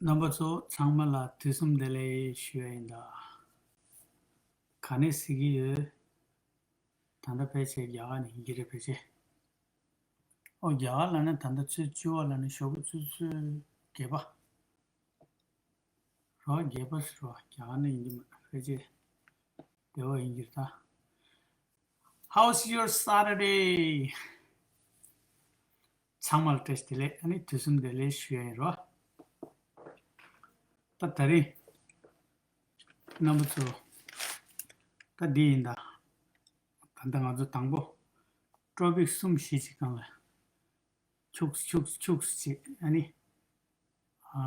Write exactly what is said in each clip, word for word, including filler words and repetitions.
རྣམ་པ་ཚོ་ཚང་མ་ལ་དུས་གསུམ་བདེ་ལེགས་ཞུ་ཡ་ཡིན་ད། ག་ནས་གཟིགས་ཀྱི་ཡོད། ད་ལྟ་ཕལ་ཆེར་རྒྱ་གར་ནས་ཡིན་གྱི་རེད་ཕལ་ཆེར། ཨོ་རྒྱ་གར་ལ་ནི་ད་ལྟ་ཚོད་བཅུ་བ་ལ་ནི་ཞོགས་པ་ཚོད་ཚོད་བརྒྱད་པ། རོ་བརྒྱད་པ་ཟེར་བ་རྒྱ་གར་ནས་ཡིན་གྱི་མ་རེད་ཕལ་ཆེར། བདེ་བ་ཡིན་གྱི་རེད་ད། How's your Saturday? ཚང་མ་ལ་བཀྲ་ཤིས་བདེ་ལེགས། ཨ་ནི་དུས་གསུམ་བདེ་ལེགས་ཞུ་ཡ་ཡིན་རོ། ད་ད་རིང་རྣམ་པ་ཚོ་ད་འདི་ཡིན་ད། ད་ལྟ་ང་ཚོ་དང་པོ་ཊོ་པིག་གསུམ་བཞི་ཅིག་སྒང་ལ་ཁྱུག་ཁྱུག་ཁྱུག་ཅིག་ཨ་ནི་ཨ་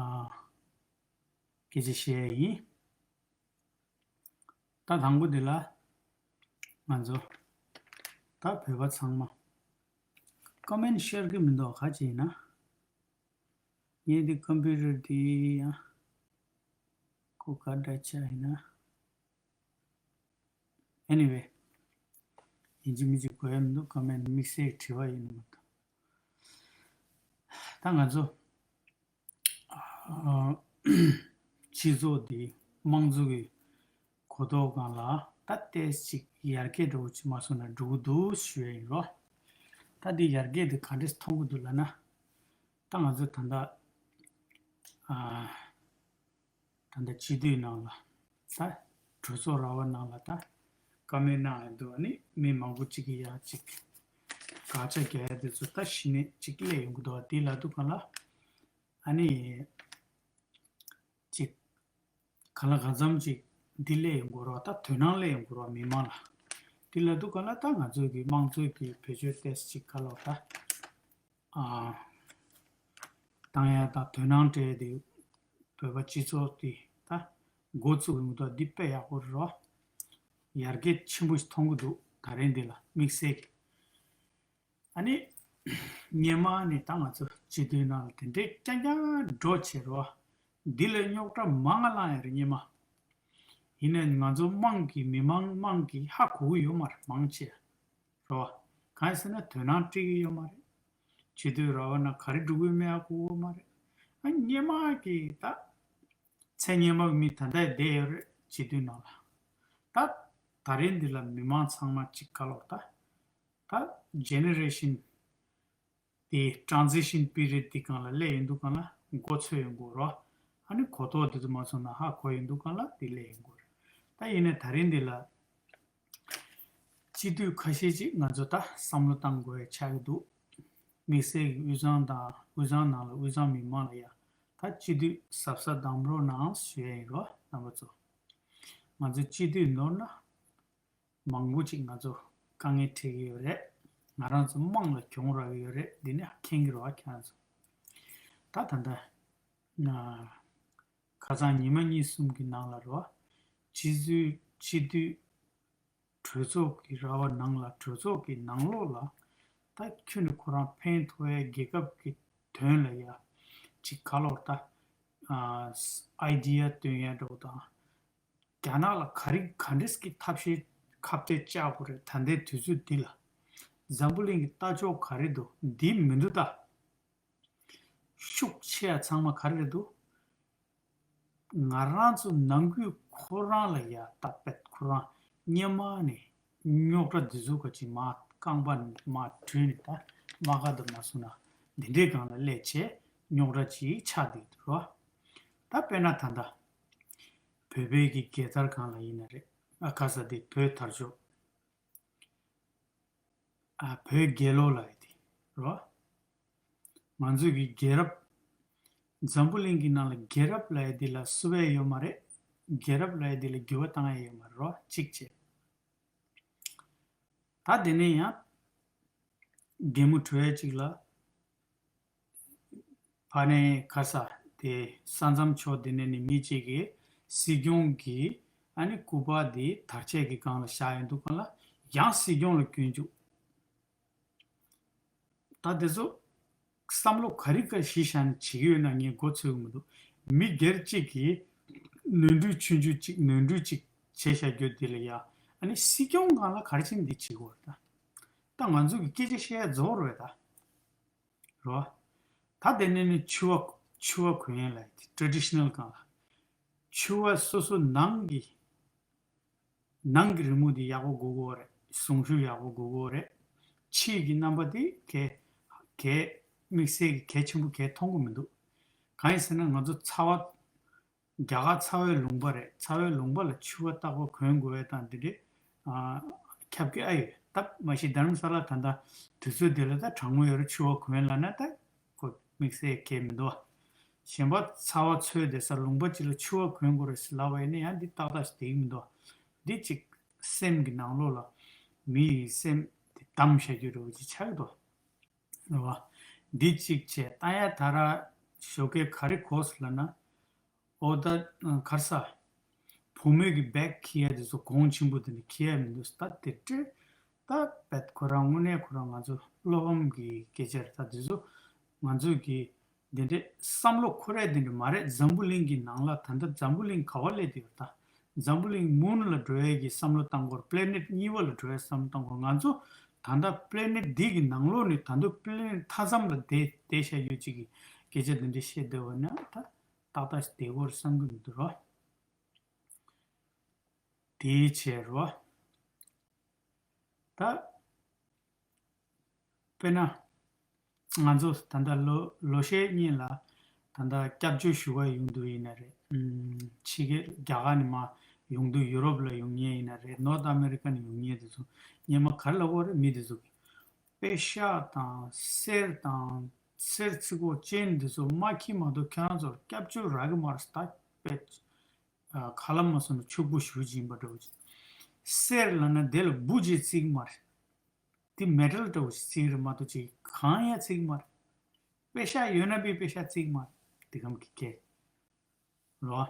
སྐད་ཆ་བཤད་ཡ་ཡིན། ད་དང་པོ་འདི་ལ་ང་ཚོ་ད་བོད་པ་ཚང་མ་ཀོ་མེན་ཤར་གི་མི་འདུག་ག་ཅི་ཡིན་ན། ངས་འདི་ཀམ་པུ་ཊར་འདི་ཡང་ཁོ་ག་འདྲ་ཆགས་ཡིན་ན། Anyway, ཡིན་གཅིག་མིན་གཅིག་དགོས་ཡ་མི་འདུག་ཀོ་མེན་དམིགས་བསལ་དྲི་བ་ཡིན་ནི་མ་གཏོགས། ད་ང་ཚོ་སྤྱི་ཚོགས་འདི་དམངས་གཙོ་གི་གོ་རྟོགས་སྒང་ལ་ད་ཏོག་ཙམ་ཅིག་ཡར་རྒྱས་འགྲོ་གི་ཅིག་མ་སོང་ན་འགྲོ་གི་འདུག་ཞུ་ཡ་ཡིན་རོ། ད་འདི་ཡར་རྒྱས་འདི་ག་འདྲས་མཐོང་གི་འདུག་ལབ་ན། ད་ང་ཚོ་ད་ལྟ་ཨ་ད་ལྟ་སྤྱི་འཐུས་ནང་ལ་ད་གྲོས་ཚོགས་ར་བ་ནང་ལ་ད་བཀའ་མོལ་གནང་ཡ་འདུག་ཨ་ནི་མི་མང་པོ་ཅིག་གིས་ཡ་ཅིག་དགག་བྱ་རྒྱག་ཡ་དེ་ཚོ་ད་གཞི་ནས་ཅིག་སླེབས་ཡོང་གི་འདུག་བ། དེ་ལབ་དུས་སྒང་ལ་ཨ་ནི་ཅིག་གང་ལ་གང་འཚམ་ཅིག་འདི་སླེབས་ཡོང་དགོས་རེད་བ། ད་དོ་སྣང་སླེབས་ཡོང་དགོས་རེད་བ་མི་མང་ལ། འདི་ལབ་དུས་སྒང་ལ་ད་ང་ཚོ་གི་དམངས་གཙོའི་གི་བེད་སྤྱོད་ཏོག་ཙམ་ཅིག་ག་ལབ་ད་ཨ་བཏང་ཡ་དང་དོ་སྣང་སྤྲད་དེ་བོད་པ་སྤྱི་ཚོགས་དེ་ད་འགོ་བཙུགས་ཡོང་དུས་འདི་དཔེ་ཡག་པོ་རེད་བ། ཡར་རྒྱས་ཆེན་པོ་ཞིག་མཐོང་གི་འདུག་ད་རིང་འདི་ལ་དམིགས་བསལ་གྱི། ཨ་ནི་སྔོན་མ་ནས་ད་ང་ཚོ་སྤྱི་འཐུས་ནང་ལ་དེ་འདྲའི་རྐྱང་རྐྱང་འགྲོ་བྱེད་རོགས། འདི་ལས་རྙོག་དྲ་མང་ང་ལངས་ཡ་རེད་སྔོན་མ། ཡིན་ནའི་ང་ཚོ་དམངས་ཀྱི་མི་མང་དམངས་ཀྱི་ཧ་གོ་གི་ཡོད་མ་རེད་མང་ཆེ་རོགས། གང་ཡིན་ཟེར་ན་དོ་སྣང་སྤྲད་ཀྱི་ཡོད་མ་རེད། སྤྱི་འཐུས་ར་བ་ན་ག་རེ་འགྲོ་གི་མེད་ཧ་གོ་གི་ཡོད་མ་རེད། ཨ་སྔོན་མ་གི་ད་མཚན་སྔོན་མ་གི་མི་ད་ལྟ་བསྡད་ཡོད་རེད་སྤྱི་འཐུས་ནང་ལ། ད་ད་རེས་འདི་ལ་མི་མང་ཚང་མ་གཅིག་ག་ལོག་ད། ད་ཇེ་ནེ་རེ་ཤན་དེ་ཊྲན་ཟི་ཤན་པི་རི་ཡོཌ་དེ་སྒང་ལ་སླེབས་ཡོང་དུས་སྒང་ལ་མགོ་ཚོས་ཡོང་གི་རེད། ཨ་ནི་གོ་རྟོགས་དེ་ཚོ་མ་སོང་ན་ཧ་གོ་ཡོང་དུས་སྒང་ལ་དེ་སླེབས་ཡོང་གི་རེད། ད་ཡིན་ནའི་ད་རིང་འདི་ལ་སྤྱི་འཐུས་ཁ་ཤས་ཅིག་ང་ཚོ་ད་བསམ་བློ་བཏང་དགོས་ཡ་ཆགས་ཀྱི་འདུག་དམིགས་བསལ་གྱི་དབུས་གཙང་དང་དབུས་གཙང་ནང་ལ་དབུས་གཙང་མི་མང་ལ་ཡ་ད་སྤྱི་འཐུས་གཟབ་གཟབ་གདམ་རོགས་གནང་ཞུ་ཡ་ཡིན་རོགས་རྣམ་པ་ཚོ། ང་ཚོ་སྤྱི་འཐུས་ནོར་ན། མང་པོ་ཅིག་ང་ཚོ་དཀའ་ངལ་འཕྲད་ཀྱི་ཡོད་རེད། ང་རང་ཚོ་དམངས་ལ་གྱོང་རག་གི་ཡོད་རེད། འདི་ནས་མཁྱེན་གྱི་རེད་བ་ཁྱེད་རང་ཚོ། ད་ད་ལྟ་ན་ཁ་སང་ཉི་མ་གཉིས་གསུམ་གྱི་ནང་ལ་རེད་བ། སྤྱི་འཐུས་སྤྱི་འཐུས་གྲོས་ཚོགས་ཀྱི་ར་བ་ནང་ལ་གྲོས་ཚོགས་ཀྱི་ནང་ལོགས་ལ་ད་ཁྱོན་ནས་ཁོ་རང་ཕན་ཐོགས་ཡ་རྒྱལ་ཁབ་ཀྱི་དོན་ལ་ཡ་ཅིག་ག་ལོག་ད་ཨ་ཨའི་ཌི་ཡ་སྟོན་ཡ་འདྲ་བོ་དང་། རྒྱ་ནག་ལ་ག་རེ་ག་འདྲས་ཀྱི་ཐབས་ཤེས་ཁ་གཏད་བཅག་དགོས་རེད། ད་ལྟའི་དུས་ཚོད་འདི་ལ་འཛམ་བུ་གླིང་གི་ལྟ་ཕྱོགས་ག་རེ་འདུག་འདི་མི་འདུག་ད། ཤུགས་ཆེ་ཡ་ཚང་མ་ག་རེ་རེད་འདུག་ང་རང་ཚོ་ནང་ཁུལ་ཁོ་རང་ལ་ཡ་ད་པད་ཁོ་རང་སྔོན་མ་ནས་རྙོག་དྲ་འདི་ཚོ་ག་ཅིག་མ་རྐང་པ་མ་བྲུས་ནས་ད་རྨ་ཁ་དུ་མ་སོང་ན་འདི་འདྲའི་སྒང་ལ་སླེབས་བྱས་རྙོག་དྲ་ཅིག་ཆགས་བསྡད་འདུག་རོ། ད་དཔེར་ན་ད་ལྟ་བོད་པའི་གི་རྒྱལ་དར་སྒང་ལ་ཡིན་ན་རེད། ཨ་ཁ་ས་དེ་བོད་དར་ལྕོག་ཨ་བོད་རྒྱལ་ལོ་ལབ་ཡ་དེ་རོ། ང་ཚོའི་གི་རྒྱལ་རབས། འཛམ་བུ་གླིང་གི་ནང་ལ་རྒྱལ་རབས་ལབ་ཡ་དེ་ལ་བསུ་བ་ཡོད་མ་རེད། རྒྱལ་རབས་ལབ་ཡ་དེ་ལ་འགྱུར་བ་བཏང་ཡ་ཡོད་མ་རེད་རོ། གཅིག་བྱས། ད་དེ་ནས་ཡང་གད་མོ་བྲུ་ཡ་གཅིག་ལ། ཕ་ནས་ཁ་ས་དེ་ས་མཚམས་ཕྱོགས་དེ་ནས་ནི་མི་གཅིག་གིས་སྲིད་སྐྱོང་གི་ཨ་ནི་སྐུ་པར་དེ་དར་ཆས་ཀྱི་སྒང་ལ་བཞག་ཡོང་དུས་སྒང་ལ་ཡང་སྲིད་སྐྱོང་ལ་སྐྱོན་བརྗོད། ད་དེ་ཚོ་བསམ་བློ་ག་རེ་ག་གཞི་བཞག་ནས་བྱེད་ཀྱི་ཡོད་ན་ངས་མགོ་ཚོས་ཀྱི་མི་འདུག་མི་སྒེར་གཅིག་གིས་ནོར་འཁྲུལ་ཆུང་ཆུང་གཅིག་ནོར་འཁྲུལ་གཅིག་བྱས་བཞག་རྒྱུ་དེ་ལ་ཡ་ཨ་ནི་སྲིད་སྐྱོང་སྒང་ལ་ག་རེ་བྱས་ནས་འདི་བྱེད་དགོས་རེད་ད། ད་ང་ཚོ་གི་སྐད་ཆ་བཤད་ཡ་རྫོགས་རེད་ད། རོ། ད་དེ་ནས་ནི་ཕྱུ་པ་ ཕྱུ་པ་གོན་ཡས་ལ་ཊེ་ཌི་ཤི་ནལ་སྒང་ལ། ཕྱུ་པ་སོ་སོ་ནང་གི་ནང་གི་རི་མོ་འདི་ཡག་པོ་དགོས་ཀྱི་ཡོད་རེད། གཟུངས་གཞུག་ཡག་པོ་དགོས་ཀྱི་ཡོད་རེད། ཕྱིའི་གི་རྣམ་པ་འདི་གས་གས་དམིགས་བསལ་གྱི་གལ་ཆེན་པོ་གས་མཐོང་གི་མི་འདུག་གང་ཡིན་ཟེར་ན་ང་ཚོ་ཚ་བ། རྒྱ་གར་ཚ་བའི་ལུང་པ་རེད། ཚ་བའི་ལུང་པ་ལ་ཕྱུ་པ་རྟག་པར་གོན་དགོས་པའི་སྟངས་འདི་འདྲའི་ཨ་ཁྱབ་ཀྱི་ཨ་ཡོད། ད་མ་གཞི་དྷ་རམ་ས་ལ་ད་ལྟ་དུས་ཚོད་འདི་ལ་ད་གྲང་མོ་ཡོད་རེད། ཕྱུ་པ་གོན་ལབ་ན་ད་ཁོ་དམིགས་བསལ་གལ་མི་འདུག་གཞན་པ་ཚ་བ་འཚོལ་བསྡད་ས་ལུང་པ་ཅིག་ལ་ཕྱུ་པ་གོན་དགོས་རེད་ཟེར་ལབ་པ་ཡིན་ན་ཡང་འདི་ཏག་ཏག་ཞིག་བསྡད་ཀྱི་མི་འདུག་འདི་ཅིག་སེམས་ཀྱི་ནང་ལོགས་ལ་མི་ཡི་སེམས་དེ་བསྡམས་བཞག་རྒྱུ་རེད་པ་ཅིག་ཆགས་ཀྱི་འདུག་རེད་བ། འདི་གཅིག་བྱས། ད་ཡ་ད་ར་ཞོགས་ཀས་ག་རེ་གོ་སོང་ལབ་ན། ཨོ་ད་ག་རེ་ཟ། བུ་མོའི་གི་བེག་འཁྱེར་ཡ་དེ་ཚོ་གོང་ཆེན་པོ་དེ་འདྲ་འཁྱེར་ཡ་མི་འདུག་ད་དེ་འདྲ་ད་བེད་ཁོ་རང་དངོས་གནས་ཁོ་རང་ང་ཚོ་བློ་ཕམ་གི་སྐད་ཆ་རེད། ད་དེ་ཚོ་ང་ཚོས་གི་འདི་འདྲ་བསམ་བློ་འཁོར་ཡ་དེ་འདྲ་མ་རེད། འཛམ་བུ་གླིང་གི་ནང་ལ་ད་ལྟ་འཛམ་བུ་གླིང་ག་པར་སླེབས་བསྡད་ཡོད་ད། འཛམ་བུ་གླིང་མུན་ལ་འགྲོ་ཡས་ཀྱི་བསམ་བློ་བཏང་དགོས། པི་ལེ་ནེཊ་གཉིས་པ་ལ་འགྲོ་ཡས་བསམ་བློ་བཏང་དགོས། ང་ཚོ་ད་ལྟ་པི་ལེ་ནེཊ་འདི་གི་ནང་ལོགས་ནས་ད་དུང་པི་ལེ་ནེཊ་མཐའ་མཚམས་ལ་བསྡད་བསྡད་བཞག་ཡོད་ཅིག་གི་སྐད་ཆ་འདི་འདྲ་བཤད་བསྡད་པ་ན་ད་ཏག་ཏག་ཞིག་བསྡད་དགོས་རེད་བསམ་གྱི་མི་འདུག་རོ། དེའི་ཕྱིར་རོ། ད། དཔེར་ན། ང་ཚོ་ད་ལྟ་ལོ་ལོ་ཤས་སྔོན་ལ་ད་ལྟ་སྐྱབས་བཅོལ་ཞུ་བ་ཡོང་དུས་ཡིན་ན་རེད། ཕྱི་རྒྱལ་རྒྱ་གར་ནས་མར་ཡོང་དུས། ཡུ་རོབ་ལ་ཡོང་མཁན་ཡིན་ན་རེད། ནོར་ཐ་ཨ་མེ་རི་ཀ་ནས་ཡོང་མཁན་དེ་ཚོ་སྔོན་མ་ག་རེ་ལབ་ཀྱི་ཡོད་རེད། མི་དེ་ཚོ་གིས་པེ་ཤག་དང་གསེར་དང་གསེར་ཚིག་པ་ཅན་དེ་ཚོ་མ་འཁྱེར་མ་གཏོགས་ཁྱེད་རང་ཚོར་སྐྱབས་བཅོལ་རག་གི་མ་རེད། ད་པེ་ཨ་ཁ་ལག་མ་སོང་ན་ཕྱུག་པོ་ཞེ་པོ་ཅིག་ཡིན་པ་འདྲ་པོ་ཅིག་གསེར་ལབ་ན་དེ་ལ་འབུ་ཅིག་བརྩི་གི་མ་རེད། དེ་མེ་ཊལ་འདྲ་པོ་ཞིག་བརྩི་གི་རེད་མ་གཏོགས་ཅིག་གང་ཡང་བརྩི་གི་མ་རེད། པེ་ཤག་ཡོད་ན་པེ་པེ་ཤག་བརྩི་གི་མ་རེད། དེ་གམ་གི་སྐད་རོ།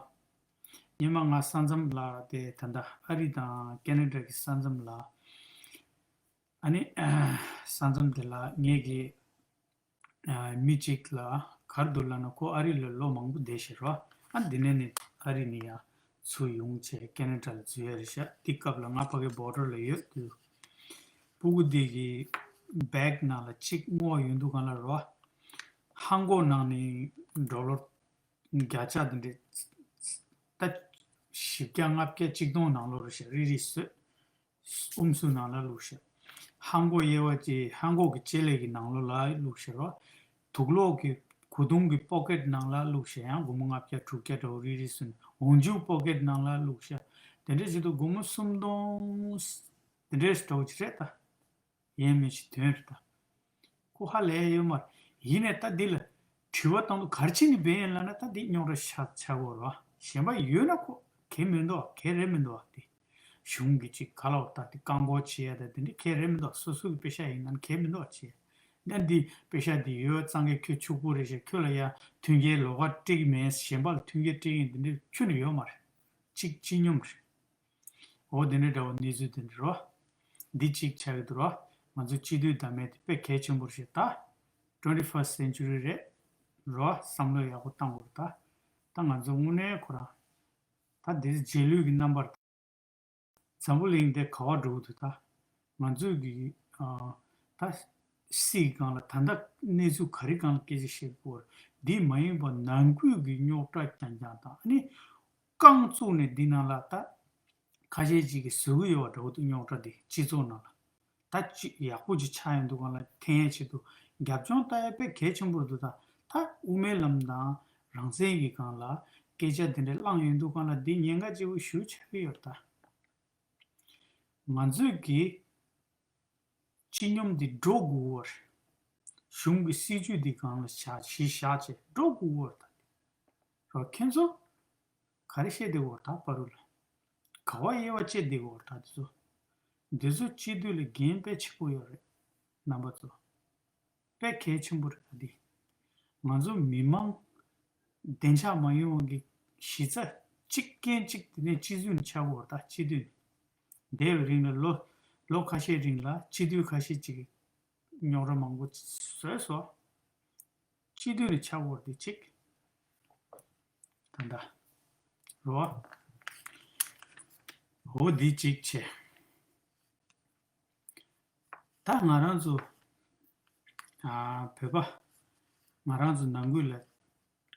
སྔོན་མ་ང་ས་མཚམས་ལ་དེ་ད་ལྟ་ཨ་རི་དང་ཁེ་ན་ཌ་གི་ས་མཚམས་ལ། ཨ་ནི་ས་མཚམས་དེ་ལ་ངེད་ཀྱི་མི་གཅིག་ལ་ག་རེ་འདུག་ལབ་ན། ཁོ་ཨ་རི་ལ་ལོ་མང་པོ་བསྡད་ཤག་རོ། ཨ་འདི་ནས་ནི་ཨ་རི་ནས་ཡར་ཚུར་ཡོང་བྱས་ཁེ་ན་ཌ་ལ་འཛུལ་ཡ་རེད་ཤག་དེ་སྐབས་ལ་ང་ཕ་གི་བྷོ་ཌར་ལ་ཡོད་དུས། སྤུ་གུ་འདི་གི་བེག་ནང་ལ་གཅིག་བསྔོགས་ཡོང་དུས་སྒང་ལ་རོ། ཧང་གོ་ནང་ནས་ཌོ་ལར་བརྒྱ་ཆ་དེ་འདྲ་ད་བཞི་བརྒྱ་ལྔ་བརྒྱ་གཅིག་སྟོང་ནང་ལོགས་རེད་ཤག་རིལ་རིལ་བཟོས། ཨུམ་སུ་ནང་ལ་བླུགས་ཤག་ཧང་གོ་དབྱེ་བ་ཅན། ཧང་གོ་གི་ལྕེ་ལེ་གི་ནང་ལོགས་ལ་བླུགས་ཤག་རོ། དུག་ལོག་གི་གོས་ཐུང་གི་པོ་ཀེཊ་ནང་ལ་བླུགས་ཤག་ཡང་སྒོར་མོ་ལྔ་བརྒྱ་དྲུག་བརྒྱ་འདྲ་པོ་རིལ་རིལ་བཟོས་ནས་འོག་འཇུག་པོ་ཀེཊ་ནང་ལ་བླུགས་ཤག་དེ་འདྲ་བྱེད་དུས་སྒོར་མོ་སུམ་སྟོང་དེ་འདྲའི་འདྲ་པོ་ཅིག་རེད་ད། ཡས་མས་ཅིག་དོན་རེད་ད། ཁོ་ཧ་ལས་ཡོད་མ་རེད། ཡིན་ནའི་ད་འདི་ལ་དྲི་བ་བཏང་དུས་ག་རེ་བྱས་ནས་འབད་ཡིན་ལབ་ན། ད་འདི་རྙོག་དྲ་ཆགས་ཆགས་ཀྱི་ཡོད་རེད་བ། གཞན་པ་ཡོད་ན་ཁོ་གལ་མི་འདུག་བ། གལ་རེད་མི་འདུག་བ། དེ་གཞུང་གི་ཅིག་ག་ལབ་ད་དེ་བཀག་འགོག་བྱེད་ཡ་ད་དེ་འདྲ་གལ་རེད་མི་འདུག་སོ་སོ་གི་པེ་ཤག་ཡིན་ན་གལ་མི་འདུག་བ་བྱེད། ད་འདི་པེ་ཤག་འདི་ཡོད་ཙང་གི་ཁྱོད་ཕྱུག་པོ་རེད་ཤག་ཁྱོད་ལ་ཡ་མཐུན་རྐྱེན་ལོགས་ཀ་སྤྲད་ཀྱི་མེད། གཞན་པ་ལ་མཐུན་རྐྱེན་སྤྲད་ཀྱི་ཡིན། དེ་འདྲ་ཁྱོན་ནས་ཡོད་མ་རེད། གཅིག་སྤྱི་སྙོམས་རེད། འོ་དེ་འདྲ་འདྲ་བོ་གནས་ཚུལ་དེ་འདྲ་རོ། འདི་གཅིག་ཆགས་ཀྱི་འདུག་རོ། ང་ཚོ་སྤྱི་འཐུས་བདམས་མཁན་དེ་དཔེ་གལ་ཆེན་པོ་རེད་ཤག་ད་ཊུ་ཝེན་ཊི་ཕར་སི་ཊི་སེན་ཅུ་རི་རེད་རོ། བསམ་བློ་ཡག་པོ་བཏང་དགོས་རེད་ད། ད་ང་ཚོ་དངོས་གནས་ཁོ་རང་ད་འདི་རྗེས་ལུས་ཀྱི་རྣམ་པར། འཛམ་བུ་གླིང་འདི་ག་པར་འགྲོ་གི་འདུག་ད་ང་ཚོས་ཀྱི་ཨ་ད་སྲིད་སྒང་ལ་ད་ལྟ་གནས་ཚུལ་ག་རེ་སྒང་ལ་སྐད་ཆ་བཤད་དགོས་རེད། འདི་མ་ཡིན་པ་ནང་ཁུལ་གྱི་རྙོག་དྲ་རྐྱང་རྐྱང་དང་ཨ་ནི། རྐང་བཙུགས་ནས་འདི་ནང་ལ་ད་ཁ་ཤས་ཅིག་གིས་བཟོ་གི་ཡོད་པ་འདྲ་བོ་འདུག་རྙོག་དྲ་འདི་སྤྱི་ཚོགས་ནང་ལ། ད་ཅིག་ཡག་པོ་ཅིག་ཆགས་ཡོང་དུས་སྒང་ལ་འཐེན་ཡས་ཆེད་དུ་རྒྱབ་ལྗོངས་ལྟ་ཡ་དཔེ་གལ་ཆེན་པོ་རེད་འདུག་ད་ད་དབུ་མའི་ལམ་དང་རང་བཙན་གྱི་སྒང་ལ་སྐད་ཆ་འདི་འདྲ་བསླངས་ཡོང་དུས་སྒང་ལ་འདི་ཉེན་ཁ་ཆེ་པོ་ཞེ་པོ་ཆགས་ཀྱི་ཡོད་རེད་ད། ང་ཚོས་ཀྱི་སྤྱི་སྙོམས་འདི་འགྲོ་དགོས་པ་རེད། གཞུང་གི་སྲིད་ཇུས་འདི་སྒང་ལ་བཞག་གཞི་བཞག་བྱས་འགྲོ་དགོས་པ་རེད་ད། རོ་ཁྱེད་ཚོ་ག་རེ་བཤད་བསྡད་ཡོད་ད་བར་དུ་ལ། ག་པར་དབྱེ་བ་བཅད་བསྡད་ཡོད་ད་འདི་ཚོ། འདི་ཚོ་སྤྱི་འཐུས་ལ་འགན་དཔེ་ཆེ་པོ་ཡོད་རེད། རྣམ་པ་ཚོ། དཔེ་གལ་ཆེན་པོ་རེད་ད་འདི། ང་ཚོ་མི་མང་བདེ་འཇགས་མ་ཡོང་བ་གི་གཞི་རྩ་གཅིག་རྐྱེན་གཅིག་དེ་ནས་སྤྱི་འཐུས་ནས་ཆགས་ཡོད་ད། སྤྱི་འཐུས་ནས། འདས་པའི་རིང་ལ་ལོ་ལོ་ཁ་ཤས་རིང་ལ་སྤྱི་འཐུས་ཁ་ཤས་ཅིག་རྙོག་དྲ་མང་པོ་བཟོས་སོང་། སྤྱི་འཐུས་ནས་ཆགས་ཡོད་དེ་གཅིག་ད་ལྟ་རོ། འོ་འདི་གཅིག་བྱས། ད་ང་རང་ཚོ་ཨ་བོད་པ་ང་རང་ཚོ་ནང་ཁུལ་ལ་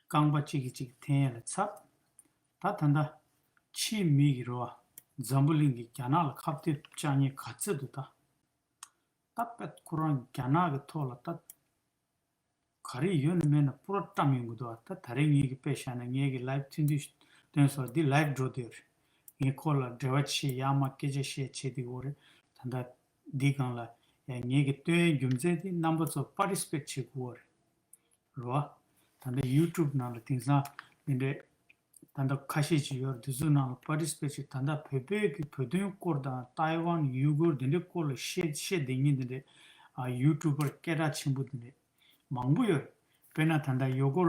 རྐང་པ་གཅིག་གིས་གཅིག་འཐེན་ཡ་ལ་ཚབ། ད་ད་ལྟ་ཕྱིའི་མི་གི་རེད་བ། འཛམ་བུ་གླིང་གི་རྒྱ་ནག་ལ་ཁ་གཏད་བཅག་མཁན་ག་ཚོད་འདུག་ད། ད་དཔེ་ཁོ་རང་རྒྱ་ནག་གི་ཐོག་ལ་ད་ག་རེ་ཡོད་ན་མེད་ན་པུ་ར་བཀྲམ་ཡོང་གི་འདུག་ད་ད་རེས་ངེད་ཀྱི་དཔེ་བཞག་ན་ངེད་ཀྱི་ལའིབ་ཐུན་དུས་སྟོན་སོགས་འདི་ལའིབ་འགྲོ་བསྡད་ཡོད་རེད། ངས་ཁོ་ལ་འབྲེལ་བ་བྱེད་ཡག་མ་སྐད་ཆ་བཤད་བྱེད་དེ་ཡོད་རེད། ད་ལྟ་འདི་སྒང་ལ་ཡང་ངེད་ཀྱི་སྟོན་རྒྱུ་མཚན་དེ་རྣམ་པ་ཚོ་པར་ཊི་སི་པེ་ཊི་བྱེད་དགོས་རེད། རེད་བ། ད་ལྟ་ཡུ་ཊུབ་ནང་ལ་དེང་སང་འདི་འདྲས་ད་ལྟ་ཁ་ཤས་ཅིག་ཡོད་རེད། དེ་ཚོའི་ནང་ལ་པར་ཊི་སི་པེ་ཊི་བྱེད། ད་ལྟ་བོད་པའི་གི་བོད་དོན་སྐོར་དང་ཏའེ་ཝན་ཡུ་གུར་འདི་འདྲའི་སྐོར་ལ་བཤད་བཤད་བསྡད་མཁན་འདི་འདྲས་ཨ་ཡུ་ཊུབ་པར་སྐད་གྲགས་ཆེན་པོ་འདི་འདྲས་མང་པོ་ཡོད་རེད། དཔེར་ན་ད་ལྟ་ཡོ་ཀོ་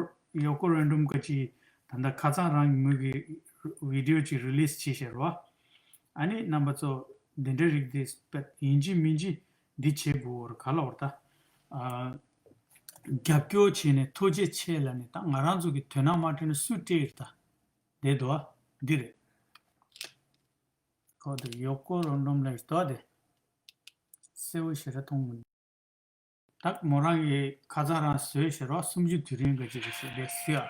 ཡོ་ཀོ་རན་ཌོམ་ག་ཅིག་ད་ལྟ་ཁ་སང་རང་མོས་ཀྱི་བི་ཌི་ཡོ་ཅིག་རི་ལིས་བྱས་ཤག་རེད་བ། ཨ་ནི་རྣམ་པ་ཚོ་འདི་འདྲའི་རིགས་དེ་ཡིན་གཅིག་མིན་གཅིག་འདི་བྱེད་དགོས་རེད། ག་ལ་བར་ད། ཨ། རྒྱབ་སྐྱོར་བྱས་ནས་ཐུགས་རྗེ་ཆེ་ལབ་ནས་ད་ང་རང་ཚོ་གི་དོན་དག་མ་སྤྲད་ན་སུས་སྤྲད་ཡོད་ད། དེ་འདུག་ཨ། འདི་རེད། ཁོ་དེ་ཡོ་ཀོ་རོ་འགྲོམ་ལ་ཡོད་དེ། གསལ་བོ་ཞེ་དྲག་མཐོང་མི་འདུག་ད་མོ་རང་གིས་ཁ་སང་རང་བཟོས་ཤག་རོགས་སུམ་ཅུ་དུས་དྲན་ག་ཅིག་རེད་ཟེར་དེ་ཟེར་ཨ།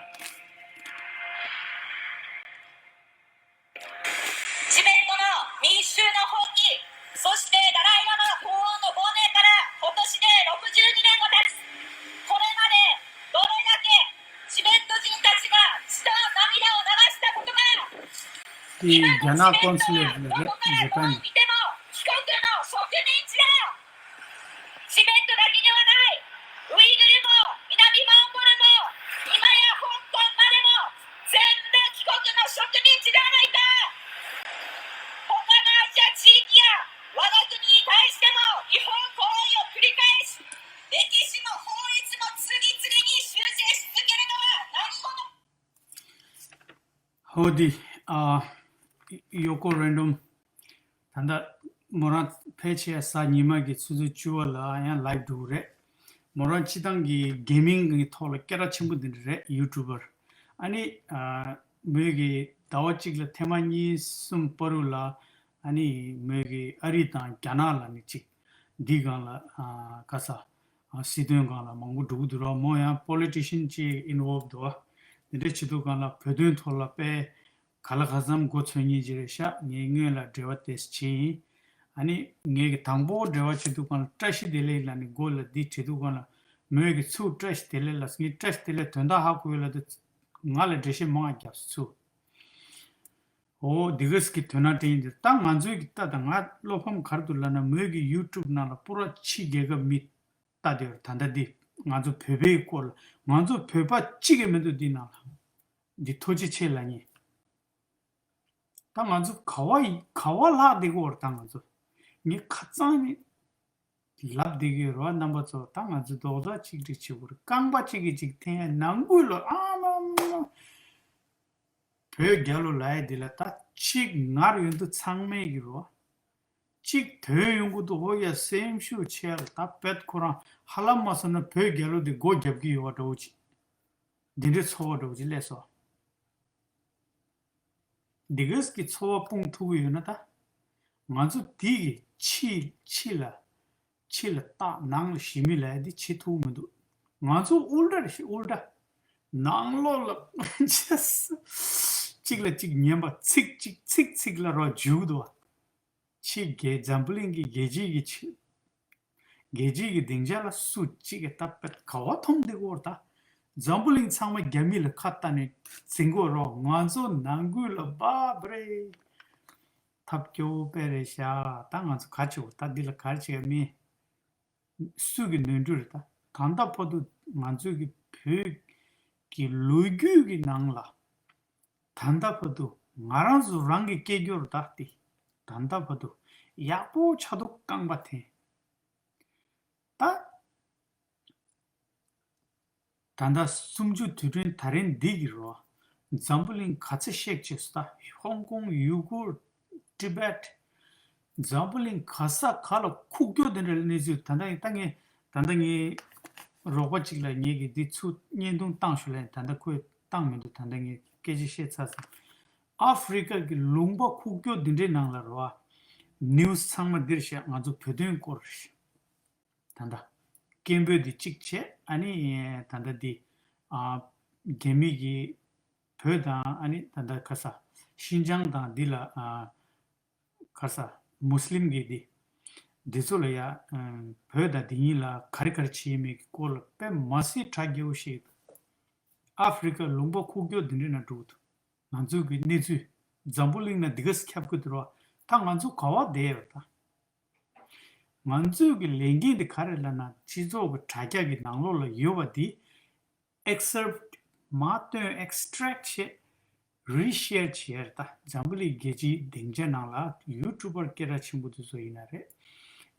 チベットの民主の放棄、そしてダライ・ラマ法王の亡命から今年でろくじゅうにねんが経つ。これまでどれだけチベット人たちが血と涙を流したことか。 དེ་རྒྱ་ནག་ཀོན་སུ་ལེ་ཊི་ལ་རེད། ཇ་པན་ནས། チベットだけではない。ウイグルも南モンゴルも今や香港までも全部自国の植民地ではないか。他のアジア地域や我が国に対しても違法行為を繰り返し、歴史も法律も次々に修正し続けるのは何者？ ཧོ་དི། ཨ། ཡོ་ཀོ་རན་ཌོམ། ད་ལྟ་མོ་རང་ཕལ་ཆེར་གཟའ་ཉི་མ་གི་ཆུ་ཚོད་བཅུ་པ་ལ་ཡང་ལའིབ་འགྲོ་གི་རེད། མོ་རང་སྤྱི་བཏང་གི་གེ་མིང་གི་ཐོག་ལ་སྐད་གྲགས་ཆེན་པོ་འདི་འདྲ་རེད། ཡུ་ཊུབ་པར། ཨ་ནི། ཨ། མོས་གི་ཟླ་བ་གཅིག་ལ་ཐེངས་མ་གཉིས་གསུམ་བར་དུ་ལ། ཨ་ནི་མོས་གི་ཨ་རི་དང་རྒྱ་ནག་ལ་ནི་གཅིག་འདི་སྒང་ལ། ཨ། ག་ས། ཨ། སྲིད་དོན་སྒང་ལ་མང་པོ་འགྲོ་གི་འདུག་ར། མོ་ཡང་པོ་ལི་ཊི་ཤན་ཅིག་ཨིན་ཝོལབ་འདུག་བ། འདི་འདྲ་བྱེད་དུས་སྒང་ལ་བོད་དོན་ཐོག་ལ་དཔེ་ག་ལ་ག་ཙམ་མགོ་ཚོས་མཁན་ཅིག་རེད་ཤག་ངས་སྔོན་ལ་འབྲེལ་བ་དེ་བྱས་ཡིན། ཨ་ནི་ངས་ཀྱི་དང་པོ་འབྲེལ་བ་བྱེད་དུས་སྒང་ལ་བཀྲ་ཤིས་བདེ་ལེགས་ལབ་ནས་མགོ་ལ་འདི་བྱེད་དུས་སྒང་ལ་མོས་ཀྱི་ཚུར་བཀྲ་ཤིས་བདེ་ལེགས་ལབ། ངས་བཀྲ་ཤིས་བདེ་ལེགས་དོན་དག་ཧ་གོ་ཡོད་ལབ་དུས་ང་ལ་འགྲེལ་བཤད་མང་བ་བརྒྱབ་སོང་། ཚུར། འོ་འདི་ག་ཟིག་གི་དོན་དག་དྲན་གྱི་འདུག་ད་ང་ཚོའི་གི་ལྟ་དང་། ང་བློ་ཕམ་ག་རེ་འདུག་ལབ་ན། མོས་གི་ཡུ་ཊུབ་ནང་ལ་པུ་ར་ཕྱི་རྒྱལ་ཁབ་མི་ལྟ་དེ་ད་ལྟ་འདི་ང་ཚོ་བོད་པའི་སྐོར་ལ། ང་ཚོ་བོད་པ་གཅིག་ཀྱང་མི་འདུག་འདི་ནང་ལ། འདི་ཐུགས་རྗེ་ཆེ་ལབ་མཁན། ད་ང་ཚོ་ག་བ་ཡི་ག་བ་ལྷག་བསྡད་ཀྱི་ཡོད་རེད། ད་ང་ཚོ་ངས་ཁ་རྩང་ནས་ལབ་བསྡད་ཀྱི་ཡོད་རེད་བ། རྣམ་པ་ཚོ། ད་ང་ཚོ་རྡོག་རྩ་གཅིག་སྒྲིལ་བྱེད་དགོས་རེད། རྐང་པ་གཅིག་གིས་གཅིག་འཐེན་ཡ། ནང་ཁུལ་ལ་ཨ་མ་མ་བོད་རྒྱལ་ལོ་ལབ་ཡ་འདི་ལ་ད་གཅིག་ངར་ཡོང་དུས་ཚང་མས་ཀྱི་རོ། གཅིག་དོན་ཡོང་གི་འདུག་འོ་ཡ་སེམས་ཤུགས་ཆེ་ལ། ད་བེད་ཁོ་རང་ཧ་ལམ་མ་སོང་ན་བོད་རྒྱལ་ལོ་འདི་སྒོ་རྒྱབ་ཀྱི་ཡོད་པ་འདྲ་བོ་ཅིག་འདི་འདྲའི་ཚོར་བ་འདྲ་བོ་ཅིག་སླེབས་སོང་། འདི་ག་ཟིག་གི་ཚོར་བ་སྤུངས་ཐུབ་ཀྱི་ཡོད་ན། ད་ང་ཚོ་འདི་གི་ཕྱི་ཕྱི་ལ་ཕྱི་ལ་བལྟ་ནང་ལ་ཞི་མོལ་ལབ་ཡ་འདི་བྱེད་ཐུབ་མི་འདུག་ང་ཚོ་ཨུལ་ཏྲ་རེད་ཤག་ཨུལ་ཏྲ། ནང་ལོགས་ལ་གཅིག་ལ་གཅིག་ཉན་པ། ཚིག་གཅིག་ཚིག་ཚིག་ལ་རོ་འཇུག་འདུག་བ། ཕྱི་རྒྱལ་འཛམ་བུ་གླིང་གི་རྒྱལ་སྤྱིའི་གི་ཕྱི་རྒྱལ་སྤྱིའི་གི་སྡིངས་ཆ་ལ་སུ་གཅིག་གིས་ད་དཔེ་ག་བ་མཐོང་བསྡད་ཀྱི་ཡོད་རེད། ད་འཛམ་བུ་གླིང་ཚང་མ་རྒྱ་མི་ལ་ཁ་བལྟས་ནས་འཛིང་གི་ཡོད་རེད། ང་ཚོ་ནང་ཁུལ་ལ་བབ་རེད། ཐབས་སྐྱོ་བོ་དཔེ་རེད་ཤག་ད་ང་ཚོ་ག་བྱེད་དགོས། ད་འདི་ལ་ག་རེ་བྱེད་ཡ་མེད། སུ་གི་ནོར་འཁྲུལ་རེད། ད་ད་ལྟ་བར་དུ་ང་ཚོའི་གི་བོད་ཀྱི་ལོ་རྒྱུས་ཀྱི་ནང་ལ་ད་ལྟ་བར་དུ་ང་རང་ཚོ་རང་གི་སྐད་སྒྱུར་ད་དེ་ད་ལྟ་བར་དུ་ཡག་པོ་ཆགས་འདུག་རྐང་པ་འཐེན། ད་ད་ལྟ་སུམ་ཅུ་དུས་དྲན་ད་རེས་འདི་གི་རོ། འཛམ་བུ་གླིང་ག་ཚོད་ཤེག་བྱས་སོང་། ད་ཧོང་ཀོང་། ཡུ་གུར། ཊི་བེཊ། འཛམ་བུ་གླིང་ག་ས་ག་ལ་ཁུག་ཀྱོག་དེ་འདྲ་གནས་ཚུལ། ད་ལྟ་ད་ངས་ད་ལྟ་ངའི་རོགས་པ་གཅིག་ལ་ངས་གི་འདི་ཚུར་བརྙན་ཐུང་བཏང་ཞུ་ལབ་ཡིན། ད་ལྟ་ཁོས་བཏང་མི་འདུག་ད་ལྟ་ངས་སྐད་ཆ་བཤད་ཚར་སོང་། ཨ་ཧྥི་རི་ཀ་གི་ལུང་པ་ཁུག་ཀྱོག་འདི་འདྲའི་ནང་ལ་རོ། ནིའུ་སི་ཚང་མ་འདིར་བཤད། ང་ཚོ་བོད་དོན་སྐོར་རེད། ད་ལྟ་སྐད་འབོད་འདི་གཅིག་བྱས། ཨ་ནི་ད་ལྟ་འདི་ཨ་ རྒྱ་མི་གིས་བོད་དང་ཨ་ནི་ད་ལྟ་ག་ས་ཤིན་ཅང་དང་འདི་ལ་ཨ་ག་ས་མུ་སི་ལིམ་གྱི་འདི་འདི་ཚོ་ལ་ཡ་ཨམ་བོད་དང་འདི་གཉིས་ལ་ག་རེ་ག་རེ་བྱས་མེད་ཀྱི་སྐོར་ལ་དཔེ་མ་སྲིད་དྲ་རྒྱས་པོ་བཤད་འདུག་ཨ་ཧྥེ་རི་ཀ་ལུང་པ་ཁུག་ཀྱོག་འདི་འདྲའི་ནང་འགྲོ་གི་འདུག་ང་ཚོའི་གི་གནས་ཚུལ་འཛམ་བུ་གླིང་ན་འདི་ག་སེ་ཁྱབ་གི་འདུག་རོ། ད་ང་ཚོ་ག་བ་བསྡད་ཡོད་ད། ང་ཚོའི་གི་ལས་འགན་དེ་ག་རེ་ལབ་ན་སྤྱི་ཚོགས་ཀྱི་དྲ་རྒྱ་གི་ནང་ལོགས་ལ་ཡོད་པ་དེ་excerpt མར་བཏོན་extract བྱས་reshareབྱས་རེད་ད། འཛམ་བུ་གླིང་རྒྱལ་སྤྱིའི་སྡིངས་ཆ་ནང་ལ་ཡུ་ཊུབ་པར་སྐད་གྲགས་ཆེན་པོ་དེ་ཚོ་ཡིན་ན་རེད།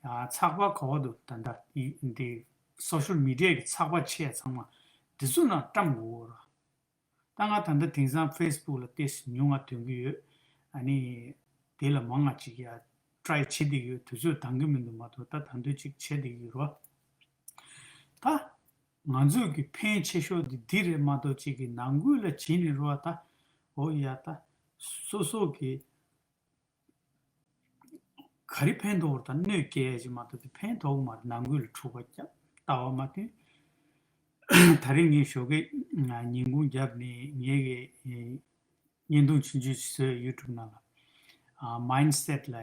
ཨ་ཚགས་པར་ག་བ་འདུག་ད་ལྟ་འདི་social mediaགི་ཚགས་པར་ཆེ་ཚང་མ་དེ་ཚོ་ནང་བཀྲམ་དགོས་ར། ད་ང་ད་ལྟ་དེང་སང་Facebook་ལ་ཏོག་ཙམ་ཉུང་ང་ཐོན་གྱི་ཡོད། ཨ་ནི་དེ་ལ་མང་ང་ཅིག་ཡ་try་བྱེད་བསྡད་ཡོད། དུས་ཚོད་འདང་གི་མི་འདུག་མ་གཏོགས་ད་ད་འདོད་ཅིག་བྱེད་བསྡད་ཡོད་རོ། ད་ང་ཚོས་ཀྱི་ཕན་ཆེ་ཤོས་དེ་འདི་རེད་མ་གཏོགས་ཅིག་གི་ནང་ཁུལ་ལ་བྱིན་ནས་རོ། ད་འོ་ཡ་ད་སོ་སོ་གི་ག་རེ་ཕན་ཐོགས་རེད། ད་གནོད་སྐྱེལ་ཡ་ཅིག་མ་གཏོགས་དེ་ཕན་ཐོགས་མ་རེད། ནང་ཁུལ་ལ་འཁྲུག་པ་རྒྱབ་ལྟ་བ་མ་བསྟུན། ད་རེས་ངས་ཞོགས་ཀས་ཉིན་གུང་རྒྱབ་ནས་ངས་ཀྱི་བརྙན་ཐུང་ཆུང་ཆུང་ཞིག་བཟོས་ཡུ་ཊུབ་ནང་ལ། ཨ་mindset་ལ་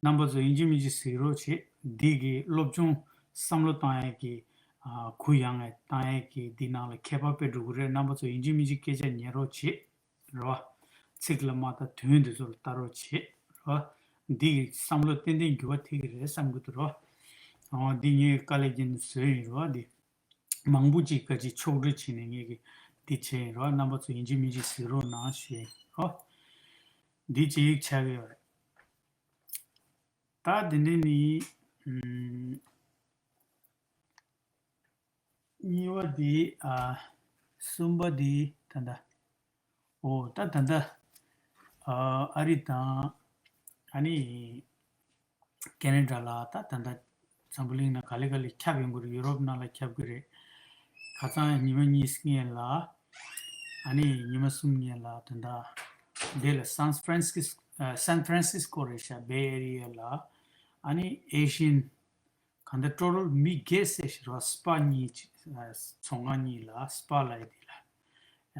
རྣམ་པ་ཚོ་ཡིན་གཅིག་མིན་གཅིག་གཟིགས་རོགས་བྱེད། འདི་གི་སློབ་སྦྱོང་བསམ་བློ་བཏང་ཡས་ཀྱི་ཨ་གུ་ཡངས་ཡས་བཏང་ཡས་ཀྱི་འདི་ནང་ལ་ཁྱད་པར་དཔེ་འགྲོ་གི་རེད། རྣམ་པ་ཚོ་ཡིན་གཅིག་མིན་གཅིག་སྐད་ཆ་ཉན་རོགས་བྱེད་རོ། ཚིག་ལ་མ་ལྟ་དོན་འདི་ཚོ་ལ་ལྟ་རོགས་བྱེད་རོ། འདི་གི་བསམ་བློ་ཏན་ཏན་འགྱུར་བ་ཐེབས་ཀྱི་རེད་བསམ་གི་འདུག་རོ། འོ་འདི་ངས་དཀའ་ལས་བརྒྱབ་ནས་བཟོས་ཡིན་རོ། འདི་མང་པོ་ཅིག་ག་ཅིག་ཕྱོགས་སྒྲིག་བྱས་ནས་ངས་ཀྱི་འདི་བྱས་ཡིན་རོ། རྣམ་པ་ཚོ་ཡིན་གཅིག་མིན་གཅིག་གཟིགས་རོགས་གནང་ཞུ་ཡིན་རོ། འདི་ཅིག་ཆགས་ཀྱི་ཡོད་རེད། ད་འདི་འདྲ་ནི་ཨམ། གཉིས་པ་དེ། ཨ། གསུམ་པ་དེ་ད་ལྟ། འོ་ད་ད་ལྟ། ཨ། ཨ་རི་དང་། ཨ་ནི། ཁེ་ན་ཌ་ལ་ད་ད་ལྟ་འཛམ་བུ་གླིང་ནང་ག་ལེ་ག་ལེ་ཁྱབ་ཡོང་གི་རེད། ཡུ་རོབ་ནང་ལ་ཁྱབ་གི་རེད། ཁ་སང་ཉི་མ་གཉིས་སྔོན་ལ། ཨ་ནི་ཉི་མ་གསུམ་སྔོན་ལ་ད་ལྟ། དེ་ལ་San Francisco། ཨ། San Francisco་རེད་ཤག Bay Area་ལ། ཨ་ནི་ཨེ་ཤི་ཡན། གང་ལྟར་ཊོ་ཊལ་མི་བརྒྱད་བསད་ཤག་རོ། སྤ་གཉིས་ཅིག་ཨ། ཚོང་ཁང་གཉིས་ལ་སྤ་ལབ་ཡ་དེ་ལ།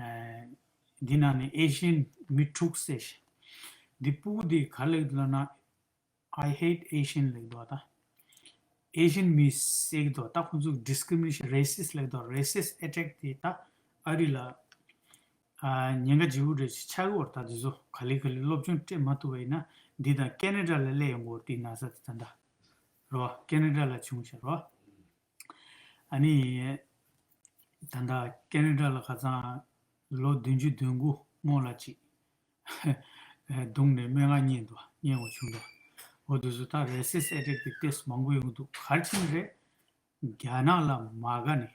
ཨ། འདི་ནང་ནས་ཨེ་ཤི་ཡན་མི་དྲུག་བསད་ཤག་འདི་སྤུ་གུ་འདི་ག་ལབ་འདུག་ལབ་ན། I hate Asian་ལབ་འདུག་ད། ཨེ་ཤི་ཡན་མི་བསད་ཀྱི་འདུག་ད་ཁོང་ཚོ་discrimination racist་ལབ་འདུག racist attack་དེ་ད་ཨ་རི་ལ། ཨ། ཉེན་ཁ་ལྗིད་པོ་འདྲ་ཞིག་ཆགས་ཀྱི་ཡོད་རེད། ད་དེ་ཚོ་ག་ལེ་ག་ལེ་སློབ་སྦྱོང་སྤྲད་མ་ཐུབ་པ་ཡིན་ན་འདི་དང་ཁེ་ན་ཌ་ལ་སླེབས་ཡོང་གི་ཡོད་རེད། དེ་ན་ཚ་དེ་ད་ལྟ་རོ། ཁེ་ན་ཌ་ལ་བྱུང་ཤག་རོ། ཨ་ནི་ད་ལྟ་ཁེ་ན་ཌ་ལ་ཁ་སང་ལོ་བདུན་ཅུ་དོན་དགུ་སྔོན་ལ་ཅིག་བརྡུངས་ནས་སྨྲེ་སྔགས་བརྙན་འདུག་བརྙན་འོ་བྱུང་འདུག་འོ་དེ་ཚོ་ད་racist attack་དེ་ཏོག་ཙམ་མང་པོ་ཡོང་གི་འདུག་ག་རེ་བྱས་ནས་རེད། རྒྱ་ནག་ལ་མ་དགའ་ནས།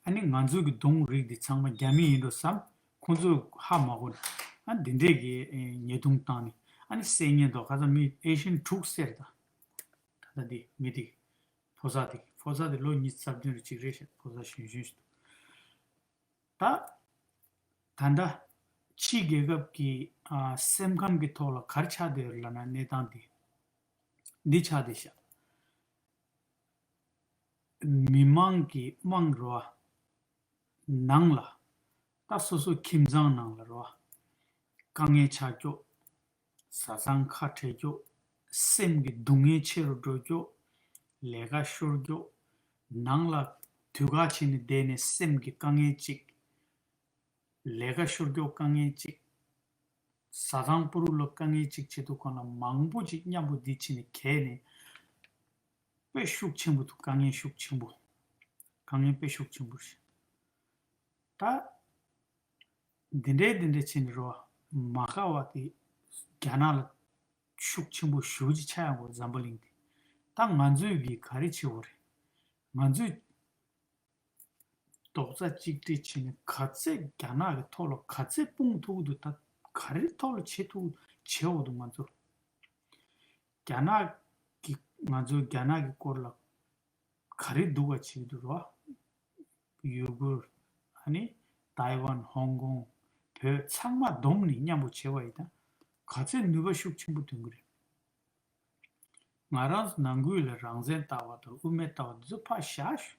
ཨ་ནི་ང་ཚོའི་གི་གདོང་རིགས་འདི་ཚང་མ་རྒྱ་མི་ཡིན་འགྲོ་བསམ། ཁོང་ཚོས་ཧ་མ་གོ་ནས། ཨ་འདི་འདྲས་ཀྱི་ཨེ་ཉེས་རྡུང་བཏང་ནས། ཨ་ནི་བསད་ཉེན་འདུག་ཁ་སང་མི་ཨེ་ཤི་ཡན་དྲུག་བསད་རེད་ད། ད་ལྟ་འདི་མི་འདི། ཕོ་གསར་འདི། ཕོ་གསར་འདི་ལོ་ཉི་ཤུ་རྩ་བདུན་རེ་གཅིག་རེད་ཤག་ཕོ་གསར་གཞོན་གཞོན་ཞིག་འདུག་ད། ད་ལྟ་ཕྱི་རྒྱལ་ཁབ་ཀྱི་ཨ་སེམས་ཁམས་ཀྱི་ཐོག་ལ་ག་རེ་ཆགས་བསྡད་ཡོད་ལབ་ན་གནས་སྟངས་འདི། འདི་ཆགས་བསྡད་ཤག་མི་མང་གི་དམངས་རོ། ནང་ལ། ད་སོ་སོ་ཁྱིམ་ཚང་ནང་ལ་རོ། དཀའ་ངལ་ཆགས་ཀྱོག་བཟའ་ཚང་ཁ་བྲལ་ཀྱོག་སེམས་ཀྱི་སྡུག་བསྔལ་ཆེ་རུ་འགྲོ་ཀྱོག་ལས་ཀ་ཤོར་ཀྱོག་ནང་ལ་དུས་ཁ་ཕྱིན་ནས་བསྡད་ནས་སེམས་ཀྱི་དཀའ་ངལ་གཅིག་ལས་ཀ་ཤོར་ཀྱོག་དཀའ་ངལ་གཅིག་བཟའ་ཚང་པུ་རུ་ལ་དཀའ་ངལ་གཅིག་བྱེད་དུས་གང་ལ་མང་པོ་ཅིག་མཉམ་པོ་འདི་ཕྱིན་ནས་གས་ནས། དཔེ་ཤུགས་ཆེན་པོ་འདུག་དཀའ་ངལ་ཤུགས་ཆེན་པོ། དཀའ་ངལ་དཔེ་ཤུགས་ཆེན་པོ་རེད། ད། འདི་འདྲའི་འདི་འདྲའི་བྱས་ནས་རོ། མ་དགའ་བ་དེ། རྒྱ་ནག་ལ་ཤུགས་ཆེན་པོ་ཞེ་པོ་ཅིག་ཆགས་ཡོང་གི་འཛམ་བུ་གླིང་འདི། ད་ང་ཚོས་གི་ག་རེ་བྱེད་དགོས་རེད། ང་ཚོས་རྡོག་རྩ་གཅིག་སྒྲིལ་བྱས་ནས་ག་ཚད་རྒྱ་ནག་གི་ཐོག་ལ་ག་ཚད་སྤུངས་ཐུབ་ཀྱི་འདུག་ད་ག་རེ་ཐོག་ལ་བྱེད་ཐུབ་བྱེད་འོ་འདུག་ང་ཚོ། རྒྱ་ནག་གི་ང་ཚོ་རྒྱ་ནག་གི་སྐོར་ལ་ག་རེ་སྡུག་པ་བྱེད་ཀྱི་འདུག་རོ། ཡུ་གུར། ཨ་ནི་ཏའེ་ཝན། ཧོང་ཀོང་། བོད་ཚང་མ་བསྡོམས་ནས་མཉམ་པོ་བྱེད་པ་ཡིན་ན་ག་ཚད་ནུས་པ་ཤུགས་ཆེན་པོ་ཐོན་གྱི་རེད། ང་རང་ཚོ་ནང་ཁུལ་ལ་རང་བཙན་ལྟ་བ་དང་དབུ་མའི་ལྟ་བ་འདི་ཚོ་ཕར་བཞག་ཞུ།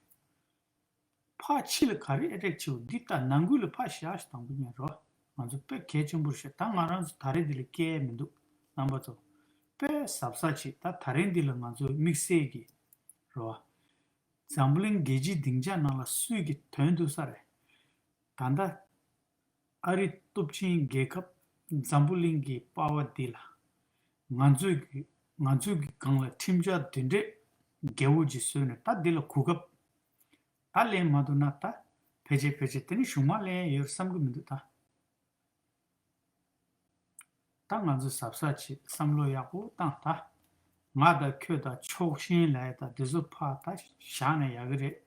ཕར་ཕྱི་ལ་ག་རེ་ཨེ་ཊེག་བྱེད་འོ་འདི་ལྟ་ནང་ཁུལ་ལ་ཕར་བཞག་ཞིག་དང་པོ་ཉན་རོ། ང་ཚོ་དཔེ་གལ་ཆེན་པོ་རེད་ཤག་ད་ང་རང་ཚོ་ད་རེས་འདི་ལ་སྐྱེལ་མི་འདུག་རྣམ་པ་ཚོ། དཔེ་གཟབ་གཟབ་བྱེད་ད་ད་རེས་འདི་ལ་ང་ཚོ་དམིགས་བསལ་གྱི་རོ། འཛམ་བུ་གླིང་རྒྱལ་སྤྱིའི་སྡིངས་ཆ་ནང་ལ་སུས་ཀྱི་དོན་དུ་ས་རེད། ད་ལྟ། ཨ་རི་སྟོབས་ཆེན་རྒྱལ་ཁབ་འཛམ་བུ་གླིང་གི་པ་ཝ་འདི་ལ། ང་ཚོས་ཀྱི་ང་ཚོས་ཀྱི་སྒང་ལ་ཁྲིམས་འཆར་དེ་འདྲས་རྒྱལ་པོ་ཅིག་བཟོས་ནས་ད་འདི་ལ་གོ་སྐབས། ད་ལེན་མ་ཐུབ་ན་ད་ཕལ་ཆེར་ཕལ་ཆེར་དེ་ནི་གཞུག་མ་ལེན་ཡོད་བསམ་གི་མི་འདུག་ད། ད་ང་ཚོ་གཟབ་གཟབ་བྱེད་བསམ་བློ་ཡག་པོ་བཏང་ད། ང་དང་ཁྱོད་དང་ཕྱོགས་ཞེན་ལབ་ཡ་ད་དེ་ཚོ་ཕར་ད་བཞག་ན་ཡག་གི་རེད།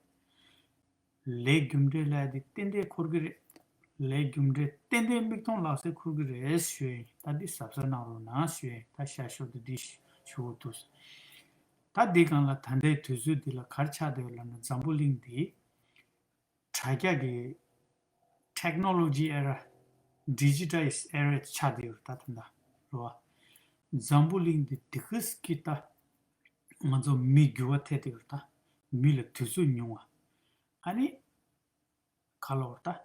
ལས་རྒྱུ་འབྲས་ལབ་ཡ་དེ་ཏན་ཏན་འཁོར་གི་རེད། ལས་རྒྱུ་འབྲས་ཏན་ཏན་མིག་མཐོང་ལག་ཟིན་འཁོར་གི་རེད་ཞུ་ཡིན། ད་འདི་གཟབ་གཟབ་གནང་རོགས་གནང་ཞུ་ཡིན། ད་ཤར་ཕྱོགས་དེ་འདི་ཞུ་དགོས་འདུག་ད་འདི་སྒང་ལ་ད་ལྟའི་དུས་ཚོད་འདི་ལ་ག་རེ་ཆགས་བསྡད་ཡོད་ལབ་ན་འཛམ་བུ་གླིང་འདི། དྲ་རྒྱ་གི་technology era, digitized era ཆགས་བསྡད་ཡོད་རེད་ད་ད་ལྟ་རེད་བ། འཛམ་བུ་གླིང་འདི་དེ་ག་ཙམ་གྱི་ད་ང་ཚོ་མི་འགྱུར་བ་ཐེབས་བསྡད་ཡོད་རེད་ད། མི་ལ་དུས་ཚོད་ཉུང་བ། ཨ་ནི་ག་ལབ་དགོས་རེད་ད།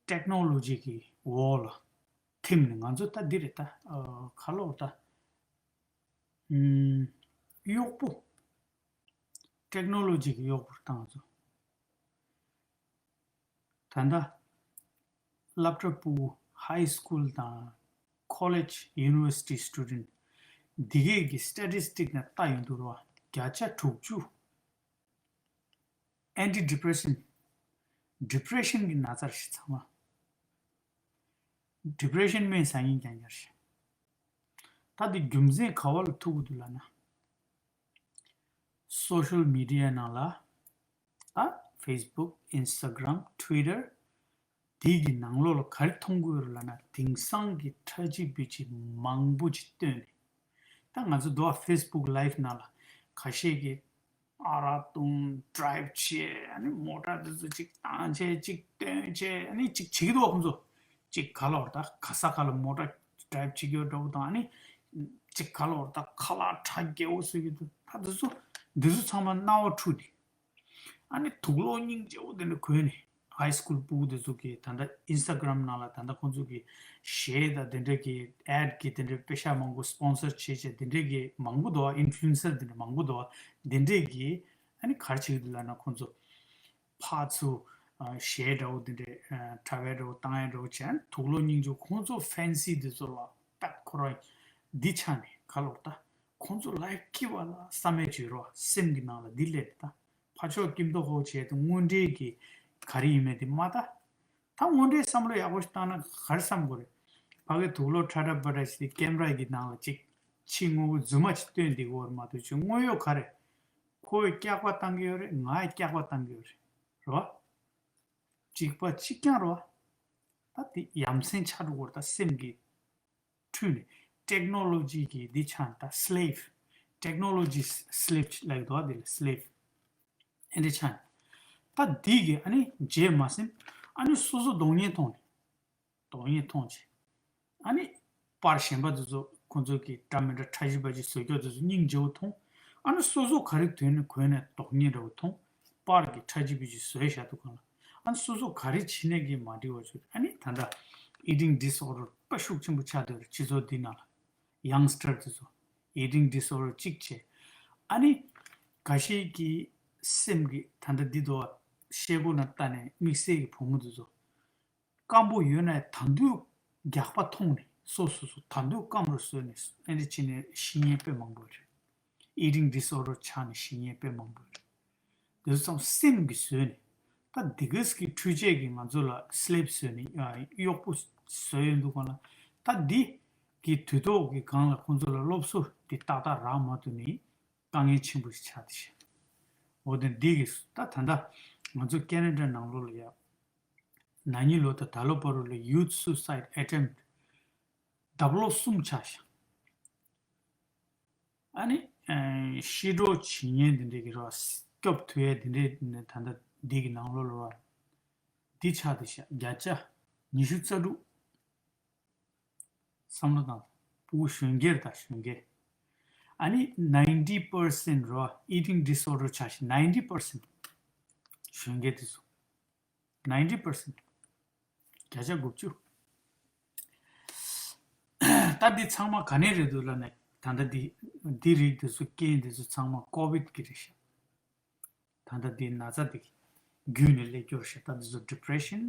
ཊེག་ནོ་ལོ་ཇི་གི་འོག་ལ་ཐིམ་ནས་ང་ཚོ་ད་འདི་རེད་ད། ཨ་ག་ལབ་དགོས་རེད་ད། ཨུམ། གཡོག་པོ། ཊེག་ནོ་ལོ་ཇི་གི་གཡོག་པོར་བཏང་ཚོ། ད་ལྟ་སློབ་གྲྭ་ཕྲུ་གུ་high school དང་college, university student འདི་གས་ཀྱི་སི་ཊེ་ཊི་སི་ཊིག་ནས་ལྟ་ཡོང་དུས་རེད་བ། བརྒྱ་ཆ་དྲུག་ཅུ་anti depression, depression གི་ན་ཚ་རེད་ཤག་ཚང་མ། ཌི་པི་རེ་ཤན་སྨན་ཟ་མཁན་རྐྱང་རྐྱང་རེད། ད་དེ་རྒྱུ་མཚན་ག་བ་ལ་ཐུག་གི་འདུག་ལབ་ན། སོ་ཤལ་མི་ཌི་ཡ་ནང་ལ། ད་ཕེ་སི་བུག་ཨིན་སི་ཊ་གྷི་རམ་ཊུ་ཝི་ཊར། དེ་གི་ནང་ལོགས་ལ་ག་རེ་མཐོང་གི་ཡོད་རེད་ལབ་ན་དེང་སང་གི་ཕྲ་ཕྱི་བི་ཕྱི་མང་པོ་ཅིག་བཏོན་ནས། ད་ང་ཚོ་འདུག་ཨ་ཕེ་སི་བུག་ལའིབ་ནང་ལ་ཁ་ཤས་ཀྱིས། ཨ་རག་འཐུང་ཌ་རའིབ་བྱས། ཨ་ནི་མོ་ཊ་དེ་ཚོ་གཅིག་བཏང་བྱས་གཅིག་བཏོན་བྱས། ཨ་ནི་གཅིག་བྱེད་ཀྱི་འདུག་བ་ཁོང་ཚོ། གཅིག་ག་ལབ་དགོས་རེད་ད། ག་ས་ག་ལ་མོ་ཊ་ཌ་རའིབ་བྱེད་ཀྱི་ཡོད་འདྲ་བོ་དང་། ཨ་ནི་གཅིག་ག་ལབ་དགོས་རེད་ད། ཁ་ལག་གྲ་རྒྱས་པོ་བཟོ་གི་འདུག་ད་དེ་ཚོ་འདི་ཚོ་ཚང་མ་རྣ་བར་འཁྲུལ་ཏེ། ཨ་ནི་དུག་ལོག་སྙིང་རྗེ་པོ་དེ་འདྲ་གོན་ནས། ཧའི་སི་ཀུལ་ཕྲུ་གུ་དེ་ཚོ་གིས་ད་ལྟ་ཨིན་སི་ཊ་གྷི་རམ་ནང་ལ་ད་ལྟ་ཁོང་ཚོ་གི་གཞས་དང་དེ་འདྲ་གི་ཨེཌ་གི་དེ་འདྲ་པེ་ཤག་མང་པོ་སི་པོན་སར་བྱེད་བྱས་དེ་འདྲ་གི་མང་པོ་འདུག་ཨིན་ཕུ་ལུ་ཨེན་སར་དེ་འདྲ་མང་པོ་འདུག་དེ་འདྲས་ཀྱིས་ཨ་ནི་ག་རེ་བྱེད་ཀྱི་འདུག་ལབ་ན་ཁོང་ཚོ་ཕར་ཚུར་གཞས་འདྲ་བོ་དེ་འདྲས་ཁྲ་བའི་འདྲ་བོ་བཏང་ཡ་འདྲ་བོ་བྱས། ཨ་ནི་དུག་ལོག་སྙིང་རྗེ་ཁོང་ཚོ་ཕེན་སི་དེ་ཚོ་ལ་པད་ཁོ་རང་འདི་ཆགས་ནས་ག་ལབ་དགོས་རེད་ད། ཁོང་ཚོ་ལའིབ་ཀྱི་བ་ལ་བསམ་ཡས་བྱོས་རོགས། སེམས་ཀྱི་ནང་ལ་འདི་སླེབས་ད། ཕར་ཕྱོགས་ཀྱི་མདོ་ཧོ་བྱས་ཏེ་དངོས་འབྲེལ་གྱི་ག་རེ་ཡིན་མིན་དེ་མ་ལྟ། ད་དངོས་འབྲེལ་བསམ་བློ་ཡག་པོ་ཞིག་བཏང་ན་ག་རེ་བསམ་དགོས་རེད། ཕ་གི་དུག་ལོག་ཁྲ་ཁྲ་པ་ཁྲ་ཞིག་དེ་ཀེམ་ར་གི་ནང་ལ་ཅིག་ཕྱི་དངོས་པོ་རྫུན་མ་ཅིག་སྟོན་བསྡད་ཀྱི་ཡོད་རེད་མ་གཏོགས་ཅིག་དངོས་ཡོད་ག་རེ། ཁོ་ཡི་སྐྱག་པ་བཏང་གི་ཡོད་རེད། ང་ཡི་སྐྱག་པ་བཏང་གི་ཡོད་རེད། རེད་བ། གཅིག་པ་གཅིག་རྐྱང་རེད་བ། ད་དེ་ཡ་མཚན་ཆགས་འགྲོ་གི་རེད་ད་སེམས་ཀྱི། འཁྲུལ་ནས་ཊེག་ནོ་ལོ་ཇི་གི་འདི་ཆགས་ད་སི་ལེབ། ཊེག་ནོ་ལོ་ཇི་སི་ལེབ་ལབ་ཀྱི་འདུག་བ། འདི་ལ་སི་ལེབ་ཨེ་འདྲ་ཆགས་ནས། ད་འདི་གི་ཨ་ནི་བརྗེད་མ་ཟིན། ཨ་ནི་སོ་སོ་རྡོག་བརྙན་མཐོང་ནས། རྡོག་བརྙན་མཐོང་བྱས། ཨ་ནི་པར་གཞན་པ་དེ་ཚོ་ཁོང་ཚོ་གི་འདྲ་མི་འདྲ་ཕྲ་ཞིབ་པ་ཅིག་བཟོ་རྒྱུ་དེ་ཚོ་སྙིང་རྗེ་པོ་མཐོང་། ཨ་ནི་སོ་སོ་ག་རེ་དོན་ནས་གོན་ནས་རྡོག་བརྙན་འདྲ་བོ་མཐོང་། པར་གྱི་ཁྲ་ཆིལ་བུ་ཆིལ་བཟོས་བཞག་འདུག་གང་ལ། ཨ་ནི་སོ་སོ་ག་རེ་བྱེད་ནས་ཀྱི་མ་འགྲིག་བ་བྱུང་། ཨ་ནི་ད་ལྟ་ཨི་ཊིང་ཌི་སི་ཨོར་ཌར་དཔེ་ཤུགས་ཆེན་པོ་ཆགས་བསྡད་རེད་སྤྱི་ཚོགས་འདི་ནང་ལ། ཡང་སི་ཊར་དེ་ཚོ་ཨི་ཊིང་ཌི་སི་ཨོར་ཌར་གཅིག་བྱས། ཨ་ནི་འགའ་ཤས་ཀྱི་སེམས་ཀྱི་ད་ལྟ་འདི་དོ་ཤེལ་སྒོ་ནང་ལྟ་ནས་དམིགས་བསལ་གྱི་བུ་མོ་དེ་ཚོ། སྐམ་པོ་ཡོད་ན་ད་དུང་རྒྱགས་པ་མཐོང་ནས་སོ་སོ་སོ་ད་དུང་སྐམ་རུ་བཟོས་ནས་ཨེ་འདྲ་བྱས་ནས་ཤི་མཁན་དཔེ་མང་པོ་རེད། ཨི་ཊིང་ཌི་སི་ཨོར་ཌར་ཆགས་ནས་ཤི་མཁན་དཔེ་མང་པོ་རེད། དེ་ཚོ་ཚང་སེམས་ཀྱིས་བཟོས་ནས། ད་འདི་གས་ཀྱི་འཕྲུལ་ཆས་ཀྱིས་ང་ཚོ་ལ་སི་ལེབ་བཟོས་ནས་ཨ་གཡོག་པོ་བཟོས་ཡོང་དུས་སྒང་ལ། ད་འདི་གི་དུས་ཐོག་གི་སྒང་ལ་ཁོང་ཚོ་ལ་སློབ་གསོ་འདི་ཏག་ཏག་རག་མ་ཐུབ་ནས་དཀའ་ངལ་ཆེན་པོ་ཞིག་ཆགས་བསྡད་ཤག་འོ་དེ་འདི་གི་ད་ད་ལྟ་ང་ཚོ་ཁེ་ན་ཌ་ནང་ལོགས་ལ་ཡ། ན་ནིང་ལོ་དང་ད་ལོ་བར་དུ་ལ་youth suicide attempt ལྡབ་ལོག་གསུམ་ཆགས་ཤག་ཨ་ནི་ཨེ་ཤི་གྲབས་བྱེད་མཁན་དེ་འདྲས་ཀྱི་རོ། སྐྱོབ་ཐུབ་ཡས་དེ་འདྲས་ནི་ད་ལྟ་འདི་གི་ནང་ལོགས་ལ་རོ། འདི་ཆགས་བསྡད་ཤག་བརྒྱ་ཆ་ཉི་ཤུ་རྩ་དྲུག་བསམ་བློ་བཏང་། ཕྲུ་གུ་གཞོན་སྐྱེས་དང་གཞོན་སྐྱེས། ཨ་ནི་ninety percent རོ། eating disorder ཆགས་ཤིང་ninety percent གཞོན་སྐྱེས་དེ་ཚོ། ninety percent བརྒྱ་ཆ་དགུ་བཅུ། ད་འདི་ཚང་མ་ག་ནས་རེད་འདུག་ལབ་ན། ད་ལྟ་འདི་འདི་རིགས་དེ་ཚོ་རྐྱེན་དེ་ཚོ་ཚང་མ་ཀོ་བིད་ཀྱི་རེད་ཤག་ད་ལྟ་འདི་ན་ཚ་འདི་བརྒྱུད་ནས་སླེབས་ཀྱི་རེད་ཤག་ད་འདི་ཚོ་depression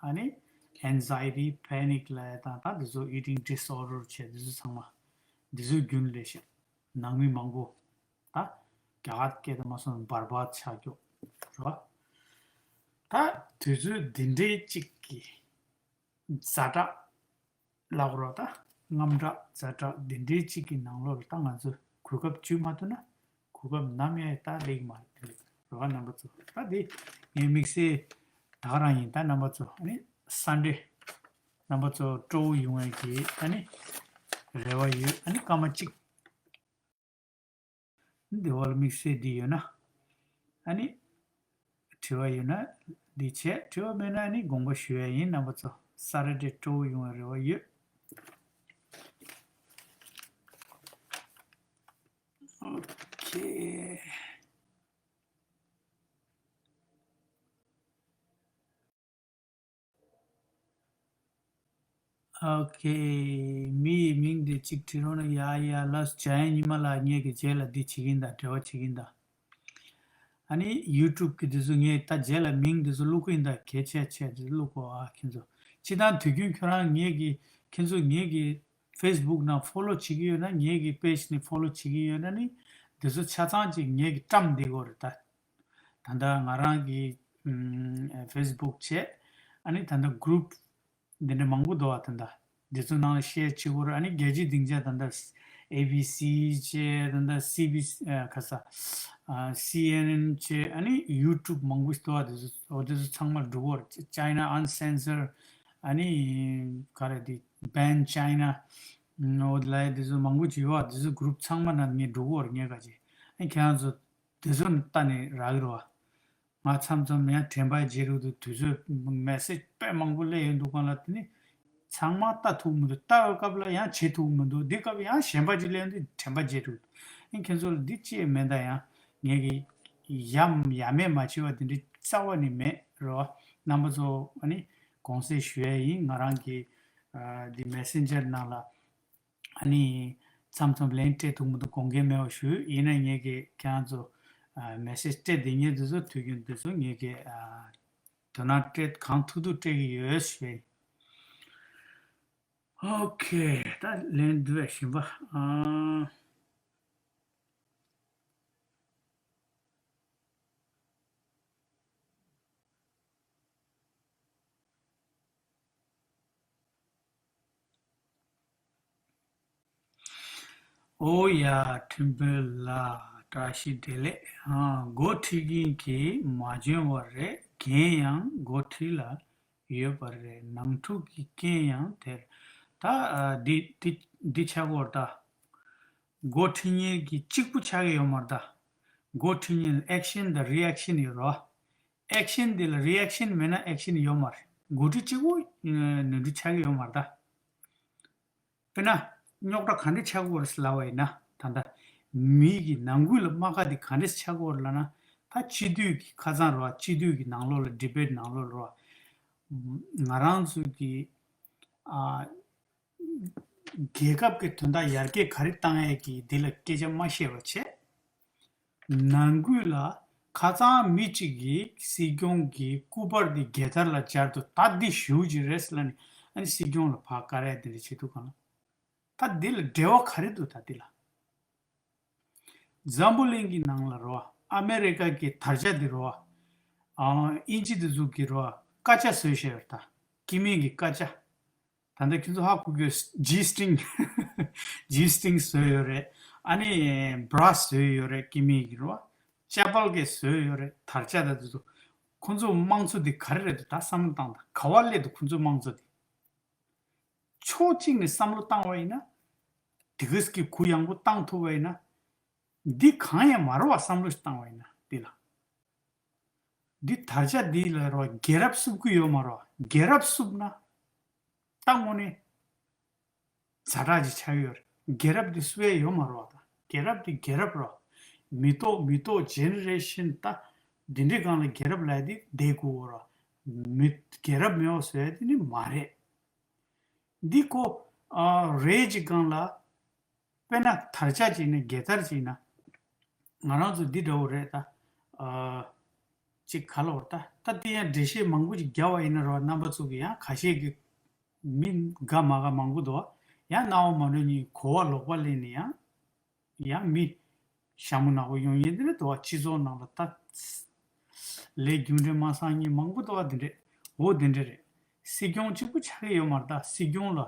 ཨ་ནི་anxiety panic ལབ་ཡ་དང་། ད་འདི་ཚོ་eating disorder བྱས་འདི་ཚོ་ཚང་མ་འདི་ཚོའི་བརྒྱུད་ནས་སླེབས་ཤག་ནང་མི་མང་པོ། ད་རྒྱ་གར་སྐད་དུ་མ་སོང་བར་བར་ཆགས་ཀྱོག་རེད་བ། ད་དུས་ཚོད་འདི་འདྲའི་གཅིག་གི་ཛ་དྲག་ལབ་རོགས། ད་དངངས་སྐྲག་ཛ་དྲག་འདི་འདྲའི་གཅིག་གི་ནང་ལོགས་ལ་ད་ང་ཚོ་གོ་སྐབས་བཅོས་མ་ཐུབ་ན། གོ་སྐབས་ནམ་ཡང་ད་སླེབས་མ་རེད། རེད་བ་རྣམ་པ་ཚོ། ད་འདི་ངའི་དམིགས་བསལ་ད་ག་རང་ཡིན། ད་རྣམ་པ་ཚོ་ཨ་ནི་སན་ཌེ་རྣམ་པ་ཚོ་སྤྲོ་བོ་ཡོང་བའི་གི་ཨ་ནི་རེ་བ་ཡོད། ཨ་ནི་སྐར་མ་གཅིག་འདི་བ་ལ་དམིགས་བསལ་འདི་ཡོད་ན། ཨ་ནི་དྲི་བ་ཡོད་ན་འདི་བྱས། དྲི་བ་མེད་ན་ཨ་ནི་དགོངས་པ་ཞུ་ཡ་ཡིན། རྣམ་པ་ཚོ་ས་ར་ཏྲེ་སྤྲོ་བོ་ཡོང་བའི་རེ་བ་ཡོད། ཨོ་ཁེ། ཨོ་ཁེ། མི་ཡི་མིང་དེ་གཅིག་བྲིས་རོགས་གནང་། ཡ་ཡ་ལགས་སོ། འཇམ་དབྱངས་ཉི་མ་ལགས། ངས་ཀྱི་རྗེས་ལ་འདི་བྱེད་ཀྱིན་གདའ། འབྲེལ་བ་བྱེད་ཀྱིན་གདའ། ཨ་ནི་ཡུ་ཊུབ་ཀྱི་དེ་ཚོ་ངས་ད་རྗེས་ལ་མིང་དེ་ཚོ་བླུག་གི་ཡིན་གདའ། གལ་ཆེ་ཆེ་དེ་བླུག་གོ་ཨ་ཁྱེད་ཚོ། སྤྱིར་བཏང་དུས་རྒྱུན་ཁྱོད་རང་ངས་ཀྱི་ཁྱེད་ཚོ་ངས་ཀྱི་ཕེ་སི་བུག་ནང་ཕོ་ལོ་བྱེད་ཀྱི་ཡོད་ན། ངས་ཀྱི་པེ་ཇི་ནས་ཕོ་ལོ་བྱེད་ཀྱི་ཡོད་ན་ནི་དེ་ཚོ་ཆ་ཚང་ཅིག་ངས་ཀྱི་བཀྲམ་བསྡད་ཀྱི་ཡོད་རེད་ད། ད་ལྟ་ང་རང་གི་ཨམ་ཕེ་སི་བུག་བྱས། ཨ་ནི་ད་ལྟ་གུ་རུབ་འདི་འདྲ་མང་པོ་འདུག་བ། ད་ལྟ་འདི་ཚོ་ནང་ལ་ཤེར་བྱེད་དགོས་རེད། ཨ་ནི་རྒྱལ་སྤྱིའི་སྡིངས་ཆ་ད་ལྟ་ཨེ་བི་སི་བྱས། ད་ལྟ་སི་བི་སི་ཨ་ཁ་ས་ཨ་སི་ཨེན་ཨེན་བྱས། ཨ་ནི་ཡུ་ཊུབ་མང་པོ་ཞིག་འདུག་བ། དེ་ཚོ་འོ་དེ་ཚོ་ཚང་མ་འགྲོ་གི་ཡོད་རེད། China Uncensored ཨ་ནི་ག་རེ་དེ་Ban China འོ་དེ་ལ་དེ་ཚོ་མང་པོ་ཅིག་ཡོད་བ། དེ་ཚོ་གུ་རུབ་ཚང་མ་ནང་ངས་འགྲོ་གི་ཡོད་རེད། ངས་ག་ཅིག་ཨ་ནི་ཁྱེད་རང་ཚོ་དེ་ཚོ་ལྟ་ནས་རག་གི་རེད་བ། ང་མཚམས་མཚམས་ཡང་དྲན་པ་བརྗེད་འགྲོ་འདུག་དུས་ཚོད་མེ་སེ་ཇི་དཔེ་མང་པོ་སླེབས་ཡོང་དུས་སྒང་ལ། དེ་ནི་ཚང་མ་ལྟ་ཐུབ་མི་འདུག་ལྟ་བའི་སྐབས་ལ་ཡང་བྱེད་ཐུབ་མི་འདུག་འདི་སྐབས་ཡང་གཞན་པ་ཅིག་སླེབས་དུས་དྲན་པ་བརྗེད་འགྲོ་འདུག་ཨ་ཁྱེད་ཚོ་ལ་འདི་ཅི་ཡང་མེད་ད། ཡང་ངས་ཀྱི་ཡ་ཡ་མེད་མ་བྱས་པ་དེ་འདྲ་རྩ་བ་ནས་མེད་རོ། རྣམ་པ་ཚོ་ཨ་ནི་དགོངས་སེལ་ཞུ་ཡ་ཡིན། ང་རང་གི་ཨ་འདི་མེ་སེན་ཇར་ནང་ལ་ཨ་ནི་མཚམས་མཚམས་ལན་སྤྲད་ཐུབ་མི་འདུག་དགོངས་འགལ་མེད་པ་ཞུ། ཡིན་ན་ངས་ཀྱི་ཁྱེད་རང་ཚོ་ཨ་མེ་སེ་ཇི་སྤྲད་བསྡད་མཁན་དེ་ཚོ་དུས་རྒྱུན་དེ་ཚོ་ངས་ཀྱི་ཨ་དོ་སྣང་སྤྲད། གང་ཐུབ་ཐུབ་སྤྲད་ཀྱི་ཡོད་ཞེས། ཨོ་ཁེ། ད་ལན་འདི་བས་གཞན་པ་ཨ། ཨོ་ཡ། ཁྲིམས་དཔོན་ལགས་བཀྲ་ཤིས་བདེ་ལེགས། ཨ་འགོ་ཁྲིད་མཁན་གྱིས་མ་འཇོན་པ་རེད། འགན་ཡང་འགོ་ཁྲིད་ལ་ཡོད་པ་རེད། ནང་འཁྲུག་གི་རྐྱེན་ཡང་དེར། ད་ཨ་འདི་འདི་འདི་ཆགས་ཀྱི་ཡོད་རེད་ད། འགོ་ཁྲིད་མཁན་གྱི་གཅིག་པུ་ཆགས་ཀྱི་ཡོད་མ་རེད་ད། འགོ་ཁྲིད་མཁན་ལ་ཨེག་ཤན་དང་རི་ཨེག་ཤན་ཡོད་རེད་བ། ཨེག་ཤན་འདི་ལ་རི་ཨེག་ཤན་མེད་ན་ཨེག་ཤན་ཡོད་མ་རེད། འགོ་ཁྲིད་གཅིག་པུ་ནོར་འཁྲུལ་ཆགས་ཀྱི་ཡོད་མ་རེད་ད། དཔེར་ན་རྙོག་དྲ་ག་འདྲ་ཆགས་ཀྱི་ཡོད་རེད་ཟེར་ལབ་པ་ཡིན་ན། ད་ལྟ་མི་གི་ནང་ཁུལ་ལ་རྨ་ཁ་འདི་ག་འདྲ་ཆགས་ཀྱི་ཡོད་རེད་ལབ་ན། ད་སྤྱི་འཐུས་ཀྱི་ཁ་སང་རེད་བ། སྤྱི་འཐུས་ཀྱི་ནང་ལོགས་ལ་ཌི་བེཊ་ནང་ལོགས་རེད་བ། ང་རང་ཚོ་གི་ཨ། རྒྱལ་ཁབ་ཀྱི་དོན་དག་ཡར་རྒྱས་ག་རེ་བཏང་ཡས་ཀྱི་འདི་ལ་སྐད་ཆ་མ་བཤད་པ་བྱས། ནང་ཁུལ་ལ་ཁ་སང་མི་གཅིག་གིས་སྲིད་སྐྱོང་གི་སྐུ་པར་འདི་རྒྱལ་དར་ལ་སྦྱར་དུས། ད་འདི་ཞུ་རྒྱུ་རེད་ཟེར་ལབ་ནས་ཨ་ནི་སྲིད་སྐྱོང་ལ་ཕར་བཀར་ཡས་འདི་འདྲ་བྱེད་དུས་སྒང་ལ། ད་འདི་ལ་འབྲེལ་བ་ག་རེ་འདུག་ད་འདི་ལ། འཛམ་བུ་གླིང་གི་ནང་ལ་རོ། ཨ་མེ་རི་ཀ་གི་དར་ཆ་འདི་རོ། ཨ་དབྱིན་ཇི་འདི་ཚོ་གི་རོ། སྐར་ཆ་བཟོས་བཞག་ཡོད་རེད་ད། སྐྱེ་དམན་གྱི་སྐར་ཆ། ད་ལྟ་ཁྱེད་ཚོ་ཧ་གོ་གི་ཡོད། ཇི་སི་ཊིང་། ཇི་སི་ཊིང་བཟོས་ཡོད་རེད། ཨ་ནི་བྷ་ར་སི་བཟོས་ཡོད་རེད། སྐྱེ་དམན་གྱི་རོ། ཅ་པལ་གྱི་བཟོས་ཡོད་རེད། དར་ཆ་དང་འདི་ཚོ། ཁོང་ཚོ་དམངས་གཙོ་འདི་ག་རེ་རེད་འདུག་ད་བསམ་བློ་བཏང་དང་། ག་བ་སླེབས་འདུག་ཁོང་ཚོ་དམངས་གཙོ་འདི། ཕྱོགས་གཅིག་ནས་བསམ་བློ་བཏང་བ་ཡིན་ན། དེ་ག་ཙམ་གྱི་གུ་ཡངས་པོ་བཏང་ཐུབ་པ་ཡིན་ན། འདི་གང་ཡང་མ་རེད་བ། བསམ་བློ་ཞིག་བཏང་བ་ཡིན་ན་འདི་ལ། འདི་དར་ཆ་འདི་ལ་རོ། རྒྱལ་རབས་བསུབ་ཀྱི་ཡོད་མ་རེད་བ། རྒྱལ་རབས་བསུབ་ན་ད་དངོས་གནས་ཛ་དྲག་ཅིག་ཆགས་ཡོད་རེད། རྒྱལ་རབས་འདི་བསུབ་ཡས་ཡོད་མ་རེད་བ་ད། རྒྱལ་རབས་དེ་རྒྱལ་རབས་རོ། མི་ཐོག་མི་ཐོག་ཇེ་ནེ་རེ་ཤན་ད་འདི་འདྲའི་སྒང་ལ་རྒྱལ་རབས་ལབ་དེ་བསྡད་དགོས་རོ། མི་རྒྱལ་རབས་མེད་པ་བཟོ་ཡ་དེ་ནི་མ་རེད། འདི་ཁོ་ཨ་རེད་ཅིག་སྒང་ལ། དཔེར་ན་དར་ཆ་ཅིག་ནས་རྒྱལ་དར་ཅིག་ན། ང་རང་ཚོ་འདི་འདྲ་བོ་རེད་ད། ཨ་ཅིག་ག་ལ་བར་ད་ད་དེ་ཡང་འགྲེལ་བཤད་མང་པོ་ཅིག་རྒྱབ་པ་ཡིན་ན་རོ། རྣམ་པ་ཚོ་གི་ཡང་ཁ་ཤས་ཀྱི་མི་དགའ་མ་དགའ་མང་པོ་འདུག། ཡང་སྣང་བ་མ་འགྲོ་ནི་གོ་བ་ལོག་པ་ལེན་ནི་ཡང་ཡང་མི་ཞྭ་མོ་ནག་པོ་ཡོང་ཡིན་དེ་རེད་འདུག་བ། སྤྱི་ཚོགས་ནང་ལ་ད་ལས་རྒྱུ་འབྲས་མ་སང་ཉིན་མང་པོ་འདུག་བ། དེ་འདྲས་འོ་དེ་འདྲས་རེད། སྲིད་སྐྱོང་གཅིག་པུ་ཆགས་ཀྱི་ཡོད་མ་རེད། ད་སྲིད་སྐྱོང་ལ་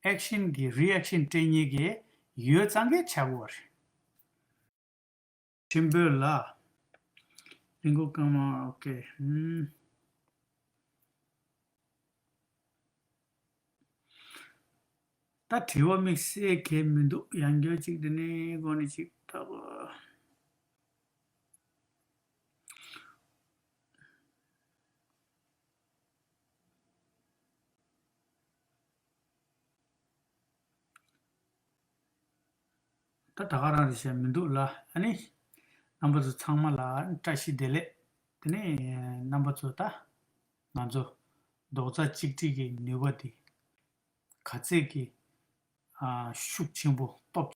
ཨེག་ཤན་གྱི་རི་ཨེག་ཤན་སྤྲད་མཁན་གྱི་ཡོད་ཙང་གས་ཆགས་དགོས་པ་རེད། ཆེན་པོ་ལ། རིན་གོང་སྐར་མ། ཨོ་ཀེ། ཧུམ། ད་དྲི་བ་དམིགས་བསལ་གང་མི་འདུག། ཡང་བསྐྱར་གཅིག་དེ་ནས་སྒོ་ནས་གཅིག་ལྟ་བུ། ད་ད་ག་རང་རེད་བཤད་མི་འདུག་ལ། ཨ་ནི་རྣམ་པ་ཚོ་ཚང་མ་ལ་བཀྲ་ཤིས་བདེ་ལེགས། དེ་ནས་རྣམ་པ་ཚོ་ད་ང་ཚོ་རྡོག་རྩ་གཅིག་སྒྲིལ་གྱི་ནུས་པ་འདི་ག་ཚད་ཀྱི་ཨ་ཤུགས་ཆེན་པོ་སྟོབས།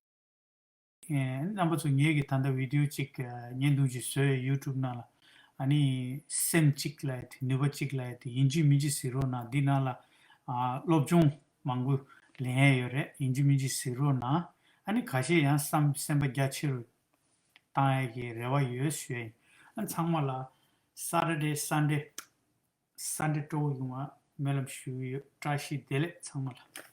ཨེ། རྣམ་པ་ཚོ་ངེད་ཀྱི་ད་ལྟ་བི་ཌིའོ་གཅིག་ཨ་བརྙན་ཐུང་ཅིག་བཟོས་ཡོད་ཡུ་ཊུབ་ནང་ལ། ཨ་ནི་སེམས་གཅིག་ལབ་ཡ་དེ་ནུས་པ་གཅིག་ལབ་ཡ་དེ་ཡིན་གཅིག་མིན་གཅིག་གཟིགས་རོགས་གནང་། འདི་ནང་ལ་ཨ་སློབ་སྦྱོང་མང་པོ་ལེན་ཡ་ཡོད་རེད། ཡིན་གཅིག་མིན་གཅིག་གཟིགས་རོགས་གནང་། ཨ་ནི་ཁ་ཤས་ཡང་བསམ་སེམས་པ་རྒྱ་ཆེ་རུ་བཏང་ཡ་གི་རེ་བ་ཡོད་ཞུ་ཡ་ཡིན། ཨ་ཚང་མ་ལ་སེ་ཊར་ཌེ་སན་ཌེ་སན་ཌེ་སྤྲོ་བོ་ཡོང་བ་སྨོན་ལམ་ཞུ་གི་ཡོད། བཀྲ་ཤིས་བདེ་ལེགས་ཚང་མ་ལ།